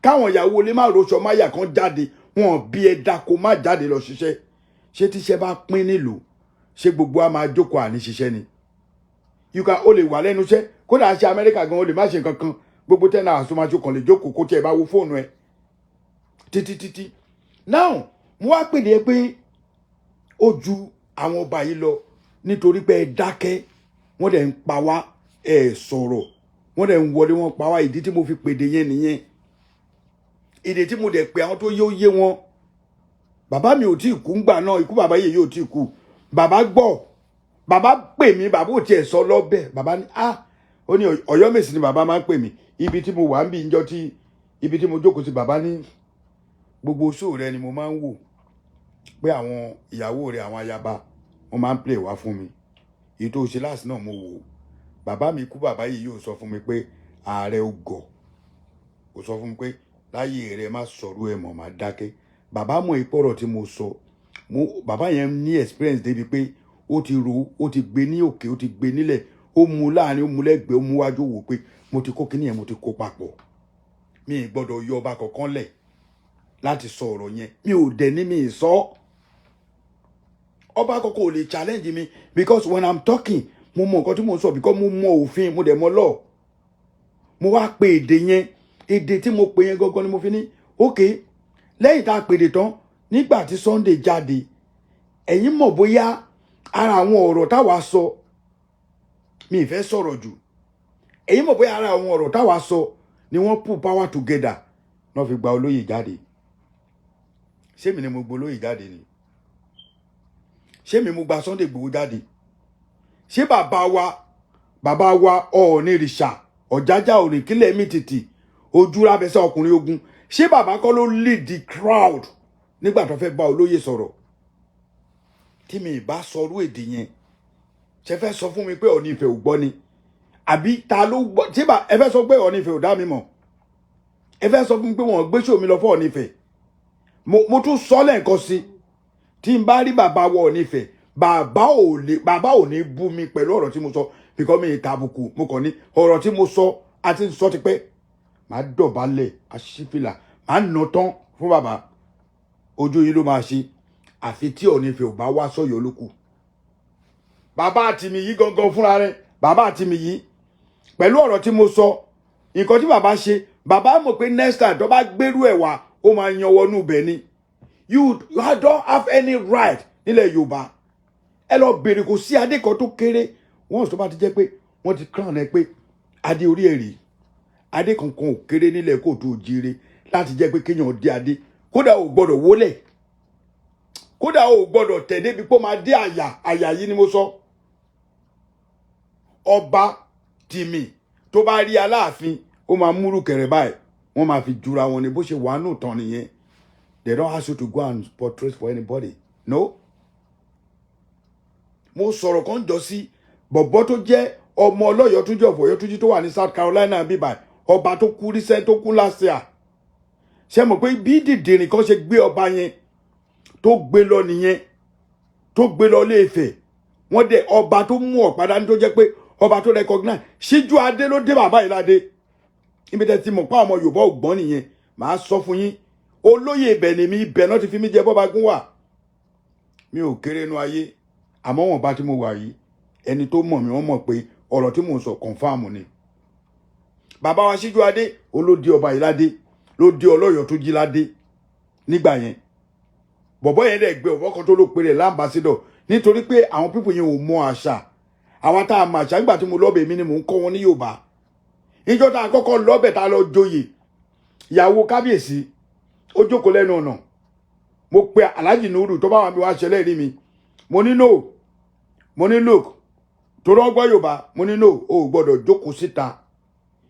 káwọn ìyàwó ilé má roṣọ máyà kan jáde, wọn bí ẹ dáko má jáde lọ ṣiṣẹ́. Ṣé tíṣẹ́ bá pín nílùú, ṣé gbogbo a máa jókòó àní ṣiṣẹ́ ni? You can, o lè wà lẹ́nu iṣẹ́, kódà ṣe Amẹ́ríkà gan, o lè má ṣe nǹkan kan gbogbo 10 hours tó máa jókòó, lè jókòó kó tiẹ̀ bá wo fóònù ẹ títí títí. Now, mo wá pèdè ẹ pé ó ju àwọn ọba yìí lọ, nítorí pé ẹ dákẹ́, wọ́n dẹ̀ ń pa wá, ẹ sọ̀rọ̀, wọ́n dẹ̀ ń wọlé, wọ́n pa wá. Ìdí tí mo fi pèdè yẹn nìyẹn. Ìdí tí mo dẹ̀ pé àwọn tó yé, ó yé wọn. Bàbá mi ò tí ì kú ńgbà náà. Ikú bàbá yìí yóò tí ì kú. Bàbá gbọ́, bàbá pè mí, bàbá ò tiẹ̀ sọ lọ́bẹ̀. Bàbá ní, ah, ó ní Ọ̀yọ́mèsì ni bàbá máa ń pè mí. Ibi tí mo wà ń bí njọ́ tí ibi tí mo jókòó sí, bàbá ní gbogbo show rẹ ni mo máa ń wò, pé àwọn ìyàwó rẹ, àwọn ayaba, wọn máa ń play wá fún mi. Èyí tó ṣe láti náà mo wò ó. Bàbá mi kú, bàbá yìí yóò sọ fún mi pé ààrẹ ò gọ̀, kò sọ fún mi pé láyé rẹ má sọ̀rọ̀ ẹ̀ mọ̀, má dákẹ́. Bàbá mọ̀ ìpọ̀rọ̀ tí mo sọ. Mo bàbá yẹn ní experience débi pé ó ti ro, ó ti gbé ní òkè, ó ti gbé nílẹ̀, ó mú láàrin, ó mú lẹ́gbẹ̀ẹ́, ó mú wájú, wò pé mo ti kó kíní yẹn, mo ti kó papọ̀. Mi ì gbọ́dọ̀ yọ ọba kankan lẹ̀ láti sọ ọ̀rọ̀ yẹn. Mi ò dẹ̀ ní mi ì sọ. Ọba kankan ò lè challenge mi, because when I'm talking, mo mọ nǹkan tí mo ń sọ, because mo mọ òfin, mo dẹ̀ mọ law. Mo wá pe èdè yẹn. Èdè tí mo pè yẹn gangan ni mo fi ní ok. Lẹ́yìn tá a pèdè tán, nígbà tí Sunday jáde, ẹ̀yin mọ̀ bóyá ara àwọn ọ̀rọ̀ táwa sọ, mi ì fẹ́ sọ̀rọ̀ jù, ẹ̀yin mọ̀ bóyá ara àwọn ọ̀rọ̀ táwa sọ ni wọ́n put power together náà fi gba olóyè jáde. Ṣé mi ni mo gba olóyè jáde ni? Ṣé mi mo gba Sunday Igboho jáde? Ṣé bàbá wa, bàbá wa Ọ̀ọ̀nìrìṣà, Ọ̀jájá òrìkílẹ̀ mi tìtì ojú rábẹ́sẹ̀ ọkùnrin ogun, ṣé bàbá kọ́ ló lead the crowd nígbà tó fẹ́ bá olóyè sọ̀rọ̀? Tí mi ì bá sọrú èdè yẹn, ṣe fẹ́ sọ fún mi pé Ọọ̀ni Ifẹ̀ ò gbọ́ ni? Àbí ta ló gbọ́? Ṣé bá ẹ fẹ́ sọ pé Ọọ̀ni Ifẹ̀ ò dá mi mọ̀? Ẹ fẹ́ sọ fún mi pé wọ́n gbé show mi lọ fún Ọọ̀ni Ifẹ̀? Mo tún sọ lẹ́ẹ̀kan sí, tí n bá rí bàbá wọ Ọọ̀ni Ifẹ̀, bàbá ò lè, bàbá ò ní bú mi pẹ̀lú ọ̀rọ̀ tí mo sọ, because mi ì tàbùkù. Mo kàn ní ọ̀rọ̀ tí mo sọ àti sọ tipẹ́. Màá dọ̀bálẹ̀, aṣífìlà, màá nà tán. Fún bàbá, ojú yín ló máa ṣe, àfi tí Ọọ̀ni Ifẹ̀ ò bá wá sọ́yọ́ lókù. Bàbá àtìmí yìí gangan fúnra rẹ̀, bàbá àtìmí yìí, pẹ̀lú ọ̀rọ̀ tí mo sọ, nǹkan tí bàbá ṣe, bàbá mọ̀ pé next time tó bá gbérú ẹ̀ wá, ó máa yan wọnú ibẹ̀ ni. You don't have any right nílẹ̀ Yorùbá. Ẹ lọ bèrè, kò sí adé kan tó kéré. Wọ́n tó bá ti jẹ́ pé wọ́n ti crown ẹ pé adé orí ẹ̀ rèé, adé kankan ò kéré nílẹ̀ kóòtù òjíire láti jẹ́ pé kéèyàn dé adé. Kódà ò gbọ́dọ̀ wólẹ̀, kódà ò gbọ́dọ̀ tẹ̀ débi pé ó máa dé àyà. Àyà yìí ni mo sọ. Ọba tìmì tó bá rí Aláàfin, ó máa múrù kẹrẹ báyìí, wọ́n máa fi jura wọn ni. Bó ṣe wàá nù tán nìyẹn. They don't ask you to go and portrait for anybody, no. Mo sọ̀rọ̀ kan jọ sí bọ̀bọ́ tó jẹ́ ọmọ ọlọ́yọ̀ Túnjí of Ọ̀yọ́ tó wà ní South Carolina bíbá, ọba tó kú recent, tó kú last year. Ṣe mọ̀ pé bí dìdìrìn kan ṣe gbé ọba yẹn tó gbé lọ nìyẹn, tó gbé lọ Ilé Ifẹ̀, wọ́n dẹ̀ ọba tó mú ọ̀pá dání, tó jẹ́ pé ọba tó recognize síjú adé ló dé bàbá yìí ládé. Ibi tẹ́ ti mọ̀ pé àwọn ọmọ Yorùbá ò gbọ́n nìyẹn. Màá sọ fún yín, olóyè ibẹ̀ ni mi, ibẹ̀ náà ti fi mí jẹ bọ́ba gún wà. Mi ò kéré inú ayé, àmọ́ wọn bá tí mo wà yìí, ẹni tó mọ̀ mí, wọ́n mọ̀ pé ọ̀rọ̀ tí mò ń sọ confirm ni. Bàbá wa síjú adé olódi ọba yìí ládé, ló dé ọlọ́yọ̀ tó jí ládé nígbà yẹn. Bọ̀bọ́ yẹn dẹ̀ gbé ọ̀bọ̀ kan tó ló pe rẹ̀ l'ambassador, nítorí pé àwọn people yẹn ò mọ àṣà. Àwọn tá a mọ àṣà, nígbà tí mo lọ́bẹ̀, mi ni mò ń kọ́ wọn ní Yorùbá. Níjọ́ tá a kọ́kọ́ lọ́bẹ̀, tá a lọ joyè, ìyàwó kábíyèsí ó jókòó lẹ́nu ọ̀nà. Mo pe Alhaji Nuru tó bá wà mí wá ṣẹlẹ̀ rí mi. Mo ní no, mo ní look, torí ọgbọ́n Yorùbá. Mo ní no, o ò gbọ́dọ̀ jókòó síta,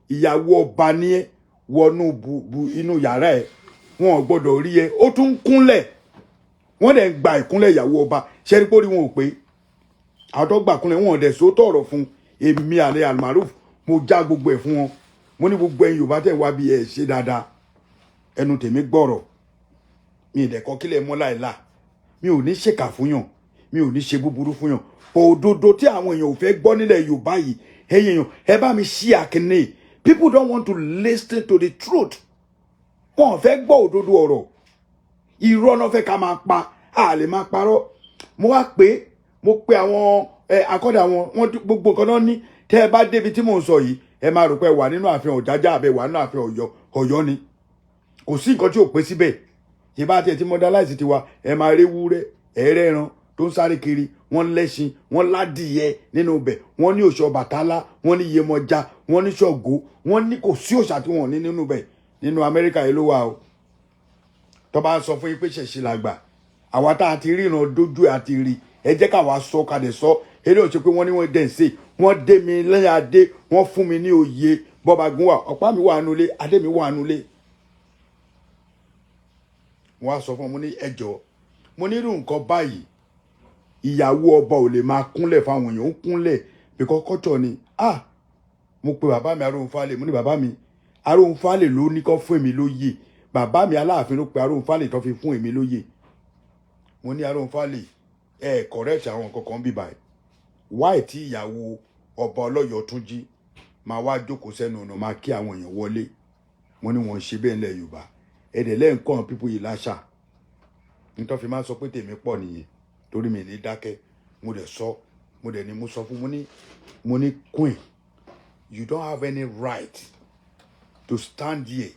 ìyàwó ọba ní ẹ, wọnú bu inú yàrá ẹ, wọn ò gbọ́dọ̀ rí ẹ. Ó tún kúnlẹ̀, wọ́n dẹ̀ ń gba ìkúnlẹ̀ ìyàwó ọba. Ṣẹ́rí pórí wọn ò pé àwọn tó gbà kúnlẹ̀, wọn ò dẹ̀ sótọ̀ ọ̀rọ̀ fún èmi àlẹ́ Almaroof. Mo já gbogbo ẹ̀ fún wọn. Mo ní gbogbo ẹ̀yin Yorùbá tẹ̀ wá bí ẹ̀ ṣe dáadáa, ẹnu tèmi gbọ́rọ̀ mi ì dẹ̀kọ́ kílẹ̀ mọ́ láìla. Mi ò ní ṣèkà fún yàn, mi ò ní ṣe búburú fún yàn. Òdodo tí àwọn èèyàn ò fẹ́ gbọ́ nílẹ̀ Yorùbá yìí, ẹ̀yin èèyàn, ẹ bá mi ṣí àkíní. People don't want to listen to the truth. Wọn ò fẹ́ gbọ́ òdodo ọ̀rọ̀, irọ́ náà fẹ́ ká máa pa. A lè máa parọ́. Mo wá pé mo pe àwọn ẹ akọ́dà wọn, wọn gbogbo nǹkan náà ní. Tẹ́ ẹ bá débi tí mò ń sọ yìí, ẹ máa rò pé wà nínú ààfin Ọ̀jájá àbẹ wà nínú ààfin Ọ̀yọ́. Ọ̀yọ́ ni, kò sí nǹkan tí ò pé síbẹ̀. Ṣe bá tiẹ̀ tí modernize tiwa, ẹ máa rí wúrẹ́, ẹ̀rẹ́, tó ń sáré kiri, wọ́n lẹ́ṣin, wọ́n ládìyẹ nínú ibẹ̀, wọ́n ní òòṣà Ọbàtálá, wọ́n ní Yemọja, wọ́n ní Ṣàngó, wọ́n ní kò sí òòṣà tí wọ́n ní nínú ibẹ̀. Nínú Amẹ́ríkà yìí ló wà o. Tó bá ń sọ fún yín pé ṣẹ̀ṣẹ̀ làgbà, àwa tá a ti ríran dójú ẹ̀ àti rí, ẹ jẹ́ káwa sọ kalẹ̀ sọ. Eré ò ṣe pé wọ́n ní wọ́n dẹ̀ ń ṣe, wọ́n dé mi lẹ́yìn adé, wọ́n fún mi ní oyè bọ́ba gún wà. Ọ̀pá mi wà nulẹ̀, adé mi wà nulẹ̀. Wọ́n á sọ fún mi ní ẹjọ́, mo nírú nǹkan báyìí, ìyàwó ọba ò lè máa kúnlẹ̀ fáwọn èèyàn. Ó kúnlẹ̀ because culture ni. Ah, mo pe bàbá mi Aróhunfálè. Mo ní bàbá mi Aróhunfálè ló ní kó fún èmi lóyè. Bàbá mi Aláàfin ló pe Aróhunfálè tó fi fún èmi lóyè. Mo ní Aróhunfálè, ẹ correct àwọn nǹkan kan bí báyìí. Why tí ìyàwó ọba ọlọ́yọ̀ Túnjí máa wá jókòó sẹ́nu ọ̀nà, máa kí àwọn èèyàn wọlé? Mo ní wọ́n ṣe bẹ́ẹ̀ ńlẹ̀ Yorùbá, ẹ̀dẹ̀ lẹ́ǹkan pípọ̀ yìí láṣà. Nítorí fi máa sọ pé tèmi pọ̀ nìyẹn, torí mi ní dákẹ́. Mo dẹ̀ sọ, mo dẹ̀ ní mo sọ fún, mo ní queen, you don't have any right to stand here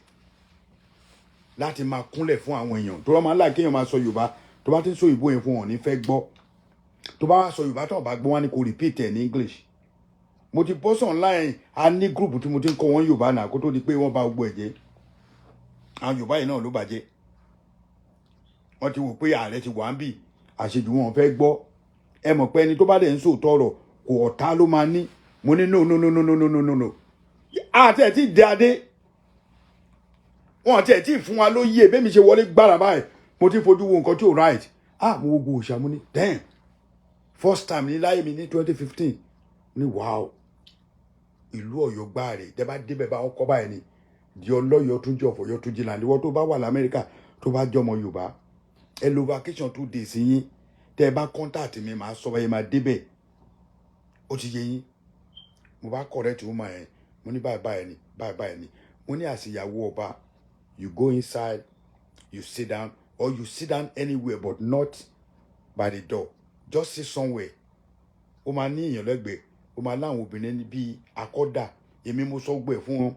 láti máa kúnlẹ̀ fún àwọn èèyàn tó bá máa ń láì kéèyàn máa sọ Yorùbá. Tó bá ti ń sọ òyìnbó yẹn fún wọn, ní fẹ́ gbọ́. Tó bá wá sọ Yorùbá, tó bá gbọ́, wá ní kó repeat ẹ̀ ní English. Mo ti bọ́ sọ̀ online, a ní group tí mo ti ń kọ́ wọn Yorùbá náà kó tó di pé wọ́n bà gbogbo ẹ̀ jẹ́. Àwọn Yorùbá yìí náà ló bàjẹ́. Wọ́n ti wò pé ààrẹ ti wà ń bì, àṣejù wọn fẹ́ gbọ́. Ẹ mọ̀ pé ẹni tó bá dẹ̀ ń sòótọ́ ọ̀rọ̀, kò ọ̀tá ló máa ní. Mo ní no, no, no, no, no, no, no, no, no. Àti ẹ̀ tí dé adé wọn àti ẹ̀ tí fún wa lóye. Bẹ́ẹ̀ mi ṣe wọlé gbára báyìí, mo ti fojú wo nǹkan tí ò right. Ah, mo wo gbogbo òòṣà, mo ní damn, first time ní láyé mi ní 2015 ní wow, ìlú Ọ̀yọ́ gbáà rè. Tẹ́ bá débẹ̀, bá ọkọ báyìí ni di ọlọ́yọ̀ Túnjí of Ọ̀yọ́ Túnjí land. Ìwọ tó bá wà lamẹ́ríkà, tó bá jọmọ Yorùbá, ẹ lo vacation 2 days yín. Tẹ́ ẹ bá contact mi, màá sọ báyìí, máa débẹ̀. Ó ti yé yín. Mo bá correct woman yẹn. Mo ní báyìí báyìí ni, báyìí báyìí ni. Mo ní àṣìyàwó ọba, you go inside. You sit down, or you sit down anywhere but not by the door. Just sit somewhere. Ó máa ní èèyàn lẹ́gbẹ̀ẹ́, ó máa láwọn obìnrin bíi akọ́dà. Èmi mo sọ gbẹ̀ fún wọn,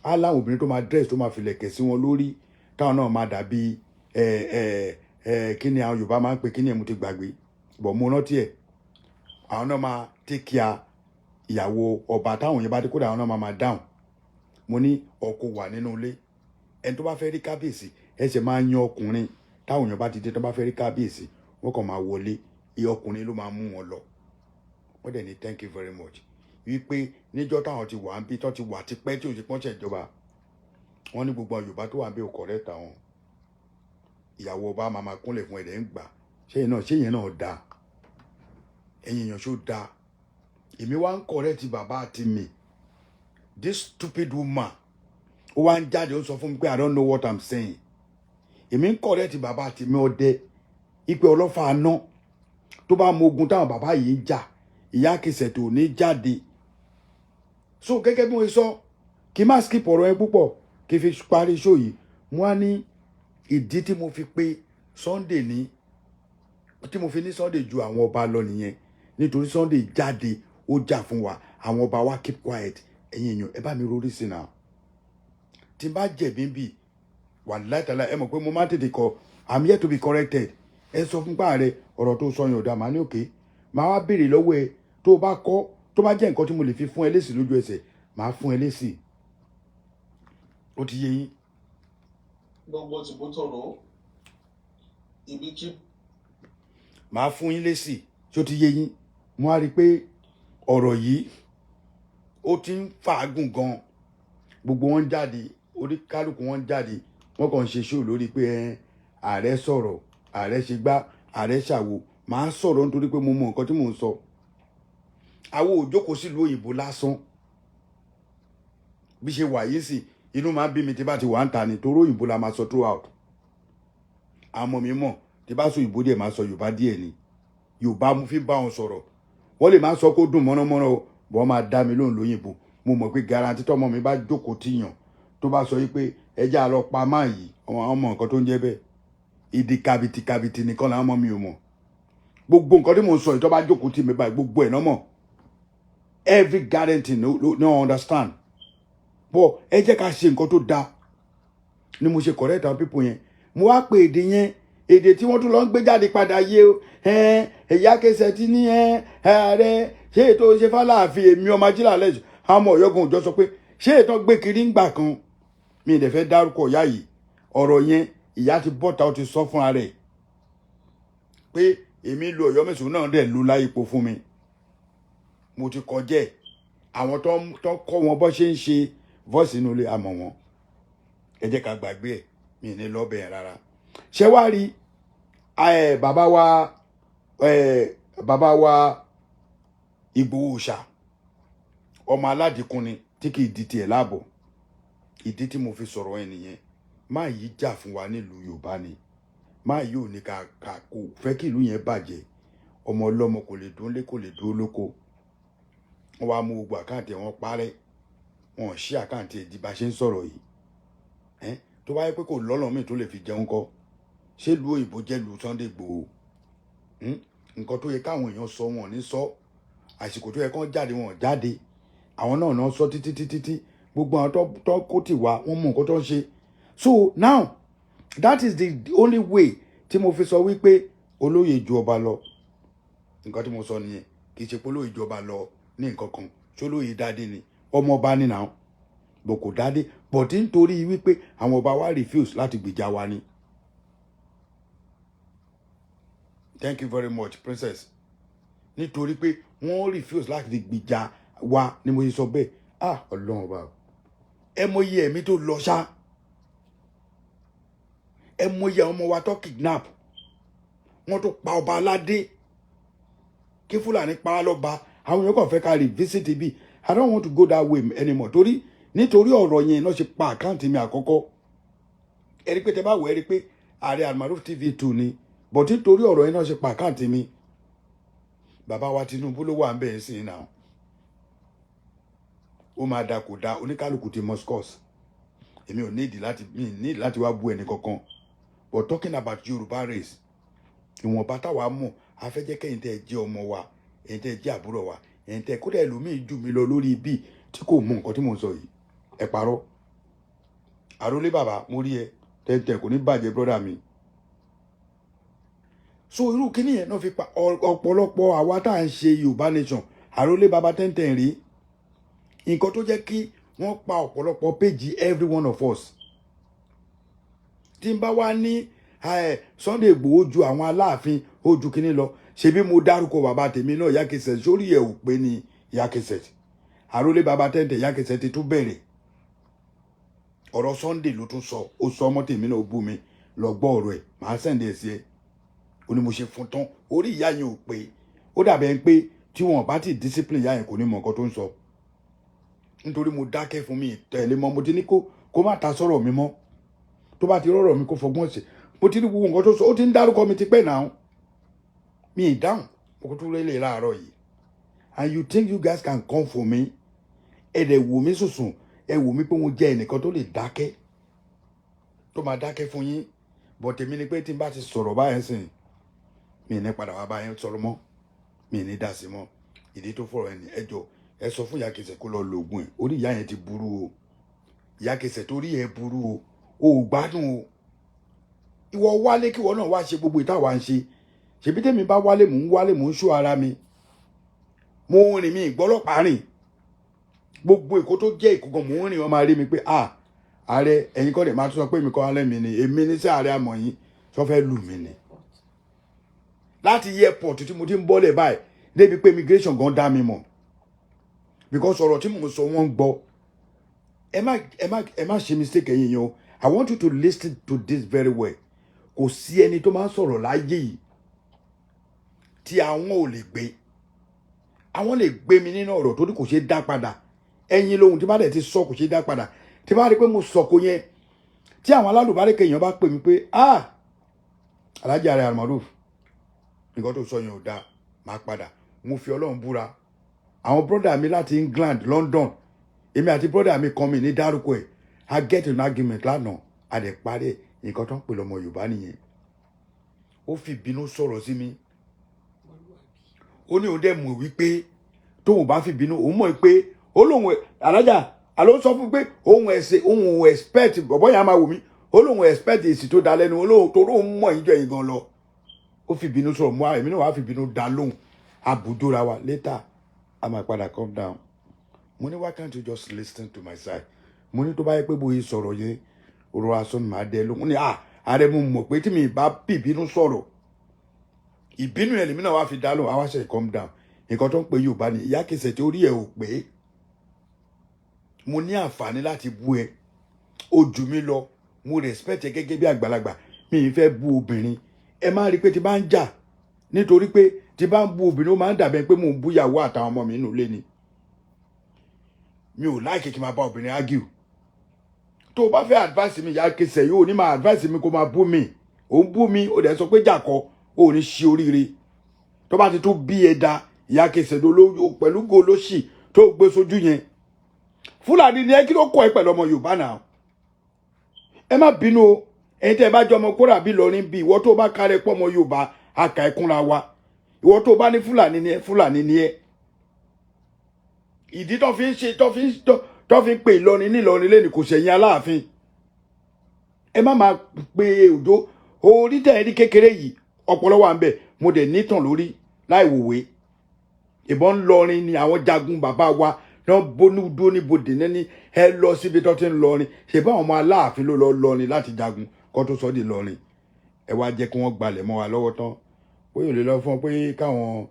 á láwọn obìnrin tó máa dress, tó máa filẹ̀kẹ̀ sí wọn lórí, táwọn náà máa dàbí ẹ ẹ ẹ kí ni àwọn Yorùbá máa ń pè? Kí ni ẹ? Mo ti gbàgbé, bọ̀ mo rántí ẹ̀. Àwọn náà máa take care ìyàwó ọba. Táwọn yẹn bá dé, kódà àwọn náà máa dáhùn. Mo ní ọkọ wà nínú ilé. Ẹni tó bá fẹ́ rí kábíyèsí, ẹ ṣe máa yan ọkùnrin. Táwọn èèyàn bá ti dé, tó bá fẹ́ rí kábíyèsí, wọ́n kàn máa wọlé, iye ọkùnrin ló máa mú wọn lọ. Wọ́n dẹ̀ ní thank you very much, wípé níjọ́ táwọn ti wà ń bí, tó ti wà tipẹ́, tí ò ti pọ́nṣẹ̀ ìjọba, wọ́n ní gbogbo àwọn Yorùbá tó wà ń bí ò correct. Àwọn ìyàwó ọba máa kúnlẹ̀ fún ẹ̀dẹ̀ ń gbà. Ṣé yẹn náà, ṣé yẹn náà dáa? Ẹ̀yin èèyàn, ṣó dáa? Èmi wá ń correct bàbá àti mi. This stupid woman, ó wá ń jáde, ó sọ fún mi pé I don't know what I'm saying. Èmi ń correct bàbá àti mi ọdẹ ipe ọlọ́fà aná tó bá mọ ogun táwọn bàbá yìí ń jà, ìyá kìsẹ̀ tó ní jáde. So gẹ́gẹ́ bí mo sọ, kí n má skip ọ̀rọ̀ yẹn púpọ̀, kí n fi parí show yìí, mo á ní ìdí tí mo fi pé Sunday ní, tí mo fi ní Sunday ju àwọn ọba lọ nìyẹn, nítorí Sunday jáde, ó jà fún wa, àwọn ọba wa keep quiet. Ẹ̀yin èèyàn, ẹ bá mi rórí sí náà. Tí n bá jẹ̀bi ń bì wà láìtàlá, ẹ mọ̀ pé mo máa ń tètè kọ. I'm here to be corrected. Ẹ sọ fún páàrẹ, ọ̀rọ̀ tó sọ yẹn ò dáa. Màá ní òkè, màá wá béèrè lọ́wọ́ ẹ. Tó o bá kọ́, tó bá jẹ́ nǹkan tí mo lè fi fún ẹ lésì lójú ẹsẹ̀, màá fún ẹ lésì. Ó ti yé yín. Gbogbo tìbútòrò ibi kí. Màá fún yín lésì tí ó ti yé yín. Mo á rí i pé ọ̀rọ̀ yìí, ó ti ń fàágùn gan. Gbogbo wọn jáde, oníkálukú wọn jáde, wọn kàn ń ṣe show lórí pé ẹ ààrẹ sọ̀rọ̀, ààrẹ ṣe gbá, ààrẹ ṣàwo. Màá sọ̀rọ̀ nítorí pé mo mọ nǹkan tí mò ń sọ. Àwọn ò jókòó sílùú òyìnbó lásán. Bí ṣe wà yìí sì, inú máa ń bí mi tí bá ti wà ń ta ni, torí òyìnbó la máa sọ throughout. Àwọn ọmọ mi mọ̀, tí bá sọ òyìnbó díẹ̀, máa sọ Yorùbá díẹ̀ ni. Yorùbá mo fi bá wọn sọ̀rọ̀. Wọ́n lè máa sọ kó dùn mọ́nàmọ́ná o, bọ́n máa dá mi lóhùn lóyìnbó. Mo mọ̀ pé guarantee, tọ́mọ mi bá jókòó tíyàn, tó bá sọ yìí pé ẹjẹ́ àlọ́ pa máa yìí, ọmọ àwọn ọmọ nǹkan tó ń jẹ́ bẹ́ẹ̀. Ìdí kàbìtì kàbìtì nìkan làwọn ọmọ mi ò mọ̀. Gbogbo nǹkan tí mo ń sọ yìí, tó bá jókòó tì mí báyìí, gbogbo ẹ̀ náà mọ̀. Every guarantee no, no, no understand. But ẹ jẹ́ ká ṣe nǹkan tó dáa ni mo ṣe correct àwọn people yẹn. Mo wá pe èdè yẹn, èdè tí wọ́n tún lọ ń gbé jáde padà yé o. Ẹ̀yà kẹsẹ̀ tí ní ààrẹ ṣé ètò ṣe fàlàáfíà. Èmi ọmọ ajílà lẹ́sùn, àwọn ọmọ ọ̀yọ́gun òjò sọ pé ṣé ètò gbé kiri ń gbà kan. Mi ì dẹ̀ fẹ́ dárúkọ ìyá yìí. Ọ̀rọ̀ yẹn, ìyá ti bọ́ta, ó ti sọ fúnra rẹ̀ pé èmi lu Ọ̀yọ́ Mẹ́sàn náà dẹ̀ lu láyìpò fún mi. Mo ti kọjá ẹ̀. Àwọn tó kọ́ wọn bọ́ ṣe ń ṣe voice inú ilé, àmọ́ wọn. Ẹ jẹ́ ká gbàgbé ẹ̀, mi ní lọ́bẹ̀ yẹn rárá. Ṣé wàá rí ẹ, bàbá wa ẹ, bàbá wa Ìgbòho ṣá, ọmọ aládìkún ni tí kì í di tiẹ̀ láàbọ̀. Ìdí tí mo fi sọ̀rọ̀ ẹ nìyẹn. Máa yìí jà fún wa nílùú Yorùbá ni. Máa yìí ò ní ká ká kò fẹ́ kí ìlú yẹn bàjẹ́. Ọmọ ọlọ́mọ kò lè dún lé, kò lè dúró lóko. Wọ́n wá mú gbogbo account ẹ̀, wọ́n parẹ́, wọn ò ṣí account ẹ̀ di bá ṣe ń sọ̀rọ̀ yìí. Ẹ́ tó bá yẹ pé kò lọ́nà míì tó lè fi jẹun kọ́, ṣé ìlú òyìnbó jẹ́ ìlú Sunday Igboho? Nǹkan tó yẹ káwọn èèyàn sọ, wọn ò ní sọ. Àsìkò tó yẹ kán jáde, wọn ò jáde. Àwọn náà náà sọ títí títí tí gbogbo àwọn tó kó tì wá, wọ́n mú nǹkan tó ń ṣe. So now, that is the only way tí mo fi sọ wípé olóyè ju ọba lọ. Nǹkan tí mo sọ nìyẹn. Kì í ṣe pé olóyè ju ọba lọ ní nǹkan kan. Ṣolóyè dádé ni? Ọmọ ọba ni náà bò kò dádé, but nítorí wípé àwọn ọba wa refuse láti gbèjà wa ni. Thank you very much, princess. Nítorí pé wọ́n refuse láti gbèjà wa ni mo ṣe sọ bẹ́ẹ̀. Ah, Ọlọ́run ọba o, ẹ mọyì ẹ̀mí tó lọ ṣá, ẹ mọyì àwọn ọmọ wa tó kidnap, wọ́n tó pa ọba aládé, kí Fúlàní pa á lọ́ba. Àwọn èèyàn kàn fẹ́ ká revisit bí. I don't want to go that way anymore, torí nítorí ọ̀rọ̀ yẹn náà ṣe pa account mi àkọ́kọ́. Ẹ rí pé tẹ bá wọ̀, ẹ rí pé ààrẹ Almaroof TV 2 ni, but nítorí ọ̀rọ̀ yẹn náà ṣe pa account mi. Bàbá wa Tinubu ló wà ń bẹ̀ ẹ́ sí náà. Ó máa da kò da, oníkálukú ti mọ scores. Èmi ò nídìí láti, mi ní láti wá bú ẹnì kankan. But talking about Yorùbá race, ìwọ̀nba táwa mọ̀, a fẹ́ jẹ́ kẹ́yìn tẹ́ ẹ jẹ́ ọmọ wa, ẹ̀yin tẹ́ ẹ jẹ́ àbúrò wa, ẹ̀yin tẹ́ kódà ẹlòmíì jù mí lọ lórí ibi tí kò mọ nǹkan tí mò ń sọ yìí. Ẹ parọ́. Àrólé bàbá, mo rí ẹ tẹ́ntẹ́n, kò ní bàjẹ́, brother mi. So irú kíní yẹn náà fi pa ọ̀pọ̀lọpọ̀ àwa tá à ń ṣe Yorùbá nation. Àrólé bàbá tẹ́ntẹ́n rí nǹkan tó jẹ́ kí wọ́n pa ọ̀pọ̀lọpọ̀ page every one of us. Tí n bá wá ní Sunday Igboho ju àwọn Aláàfin, ó ju kíní lọ, ṣebí mo dárúkọ bàbá tèmi náà, Yakẹsẹ sórí ẹ ò pé ní Yakẹsẹ. Àrólé bàbá tẹ́ntẹ́, Yakẹsẹ ti tún bẹ̀rẹ̀ ọ̀rọ̀ Sunday ló tún sọ. Ó sọ ọmọ tèmi náà, ó bú mi. Lọ gbọ́ ọ̀rọ̀ ẹ̀, màá send ẹ̀ sí ẹ. Ó ní mo ṣe fún tán. Orí ìyá yẹn ò pé. Ó dàbẹ̀ ń pé tí wọn bá ti discipline ìyá yẹn, kò ní mọ nǹkan tó ń sọ, nítorí mo dákẹ́ fún mi tẹ̀lé mọ́. Mo ti ní kó má ta sọ̀rọ̀ mi mọ́. Tó bá ti rọ̀rọ̀ mi, kó fọgbọ́n ṣe. Mo ti ní gbogbo nǹkan tó sọ, ó ti ń dárúkọ mi tipẹ́ náà, mi ì dáhùn. Mo kò tún lélẹ̀ láàárọ̀ yìí. And you think you guys can come for me? Ẹ dẹ̀ wò mí sùsùn, ẹ wò mí pé mo jẹ́ ẹnìkan tó lè dákẹ́, tó máa dákẹ́ fún yín. But tèmi ni pé tí n bá ti sọ̀rọ̀ báyẹn sìn, mi ní padà wá báyẹn sọ̀rọ̀ mọ́, mi ní dá sí mọ́. Ìdí tó fọ̀rọ̀ ẹni, ẹ jọ, ẹ sọ fún ìyá kẹsẹ̀ kó lọ lògùn ẹ̀. Orí ìyá yẹn ti burú o. Ìyá kẹsẹ̀, torí ẹ burú o, o ò gbádùn o. Ìwọ wálé, kí ìwọ náà wá ṣe gbogbo ìta wa ń ṣe. Ṣèbí tèmi bá wálé, mò ń wálé, mò ń ṣó ara mi, mo ń rìn, mi ìgbọ́lọ́pàá rìn. Gbogbo Èkó tó jẹ́ Èkó gan, mò ń rìn, wọ́n máa rí mi pé, ah, ààrẹ, ẹ̀yin kọ́ dẹ̀ máa tún sọ pé èmi kọ́ alẹ́ mi ni, èmi ní sí ààrẹ àmọ̀ yín sọ fẹ́ lù mí ni. Láti airport tí mo ti ń bọ́lẹ̀ báyìí débi pé immigration gan dá mi mọ̀, because ọ̀rọ̀ tí mò ń sọ, wọ́n ń gbọ́. Ẹ má ṣe mistake, ẹ̀yin yẹn o. I want you to listen to this very well. Kò sí ẹni tó máa ń sọ̀rọ̀ láyé yìí tí àwọn ò lè gbé. Àwọn lè gbé mi nínú ọ̀rọ̀ torí kò ṣeé dá padà. Ẹ̀yin lóhun tí bá dẹ̀ ti sọ, kò ṣeé dá padà. Tí bá rí pé mo sọ̀kò yẹn, tí àwọn alálùbáríkà èèyàn bá pè mí pé, "Ah, Alhaji Ààrẹ Almaroof, nǹkan tó sọ yẹn ò dáa," máa padà. Mo fi Ọlọ́run búra, àwọn brother mi láti England, London, èmi àti brother mi kan, mi ní dárúkọ ẹ̀, I get an argument lánàá, a dẹ̀ parí ẹ̀. Nǹkan tó ń pè lọ́mọ Yorùbá nìyẹn. Ó fi ìbínú sọ̀rọ̀ sí mi. Ó ní òun dẹ̀ mọ̀ wípé tóun bá fi bínú, òun mọ̀ pé ó lóun alájà àló sọ fún pé òun ẹ̀sẹ̀, òun ò expect bọ̀bọ̀ yẹn á máa wò mí. Ó lóun expect èsì tó da lẹ́nu, ó lóun torí òun mọ̀ ìjọ yìí gan lọ. Ó fi bínú sọ̀rọ̀ mọ́, èmi náà wàá fi bínú dá lóhùn, àbùdóra wa. Later, a máa padà calm down. Mo ní, "Why can't you just listen to my side?" Mo ní tó bá yẹ pé bóyá sọ̀rọ̀ yẹn ọ̀rọ̀ asán ni, màá dẹ lóhùn. Ó ní, "Ah, ààrẹ, mo mọ̀ pé tí mi bá bìbínú sọ̀rọ̀, ìbínú yẹn lèmi náà wá fi dá lóhùn." Àwa ṣe calm down. Nǹkan tó ń pè Yorùbá ni. Ìyá kẹsẹ̀ tí orí ẹ̀ ò pé, mo ní àǹfààní láti bú ẹ, ó jù mí lọ, mo respect ẹ gẹ́gẹ́ bí àgbàlagbà. Mi ì fẹ́ bú obìnrin. Ẹ má rí i pé tí bá ń jà, nítorí pé tí bá ń bú obìnrin, ó máa ń dàbẹ́ pé mò ń bú ìyàwó àtàwọn ọmọ mi nínú ilé ni. Mi ò like kí n máa bá obìnrin argue. Tó o bá fẹ́ advice mi, ìyá kẹsẹ̀ yóò ní máa advice mi kó máa bú mi. Ò ń bú mi, ó dẹ̀ sọ pé jàkọ́ ó ní ṣe oríire. Tó bá ti tún bí ẹ da, ìyá kẹsẹ̀ pẹ̀lú go lóṣì tó gbé sójú yẹn, Fúlàní ni ẹ. Kí ló kọ ẹ pẹ̀lú ọmọ Yorùbá náà? Ẹ má bínú o. Ẹ̀yin tẹ́ ẹ bá jọ ọmọ kóra bí lọrin bí, ìwọ tó bá kárẹ pọ̀ ọmọ Yorùbá, àkà ẹkúnra wa. Ìwọ tó bá ní Fúlàní ni ẹ, Fúlàní ni ẹ. Ìdí tó fi ń ṣe tó fi ń pè Ìlọrin nílọrin lẹ́nu kò ṣẹ̀yìn Aláàfin. Ẹ má máa pe òjò orí tẹ̀ ẹ́ rí kékeré yìí, ọpọlọ wà ń bẹ̀. Mo dẹ̀ nítàn lórí láì wòwe. Ìbọn ńlọrin ni àwọn jagun bàbá wa náà bónú dúró níbodè ní ẹ lọ síbi tó ti ń lọrin. Ṣe bá àwọn ọmọ Aláàfin ló lọ lọrin láti jagun kó tó sọ di lọrin? Ẹ wá jẹ́ kí wọ́n gbalẹ̀ mọ́ wa lọ́wọ́ tán, bóyá ò lè lọ fún ọ pé káwọn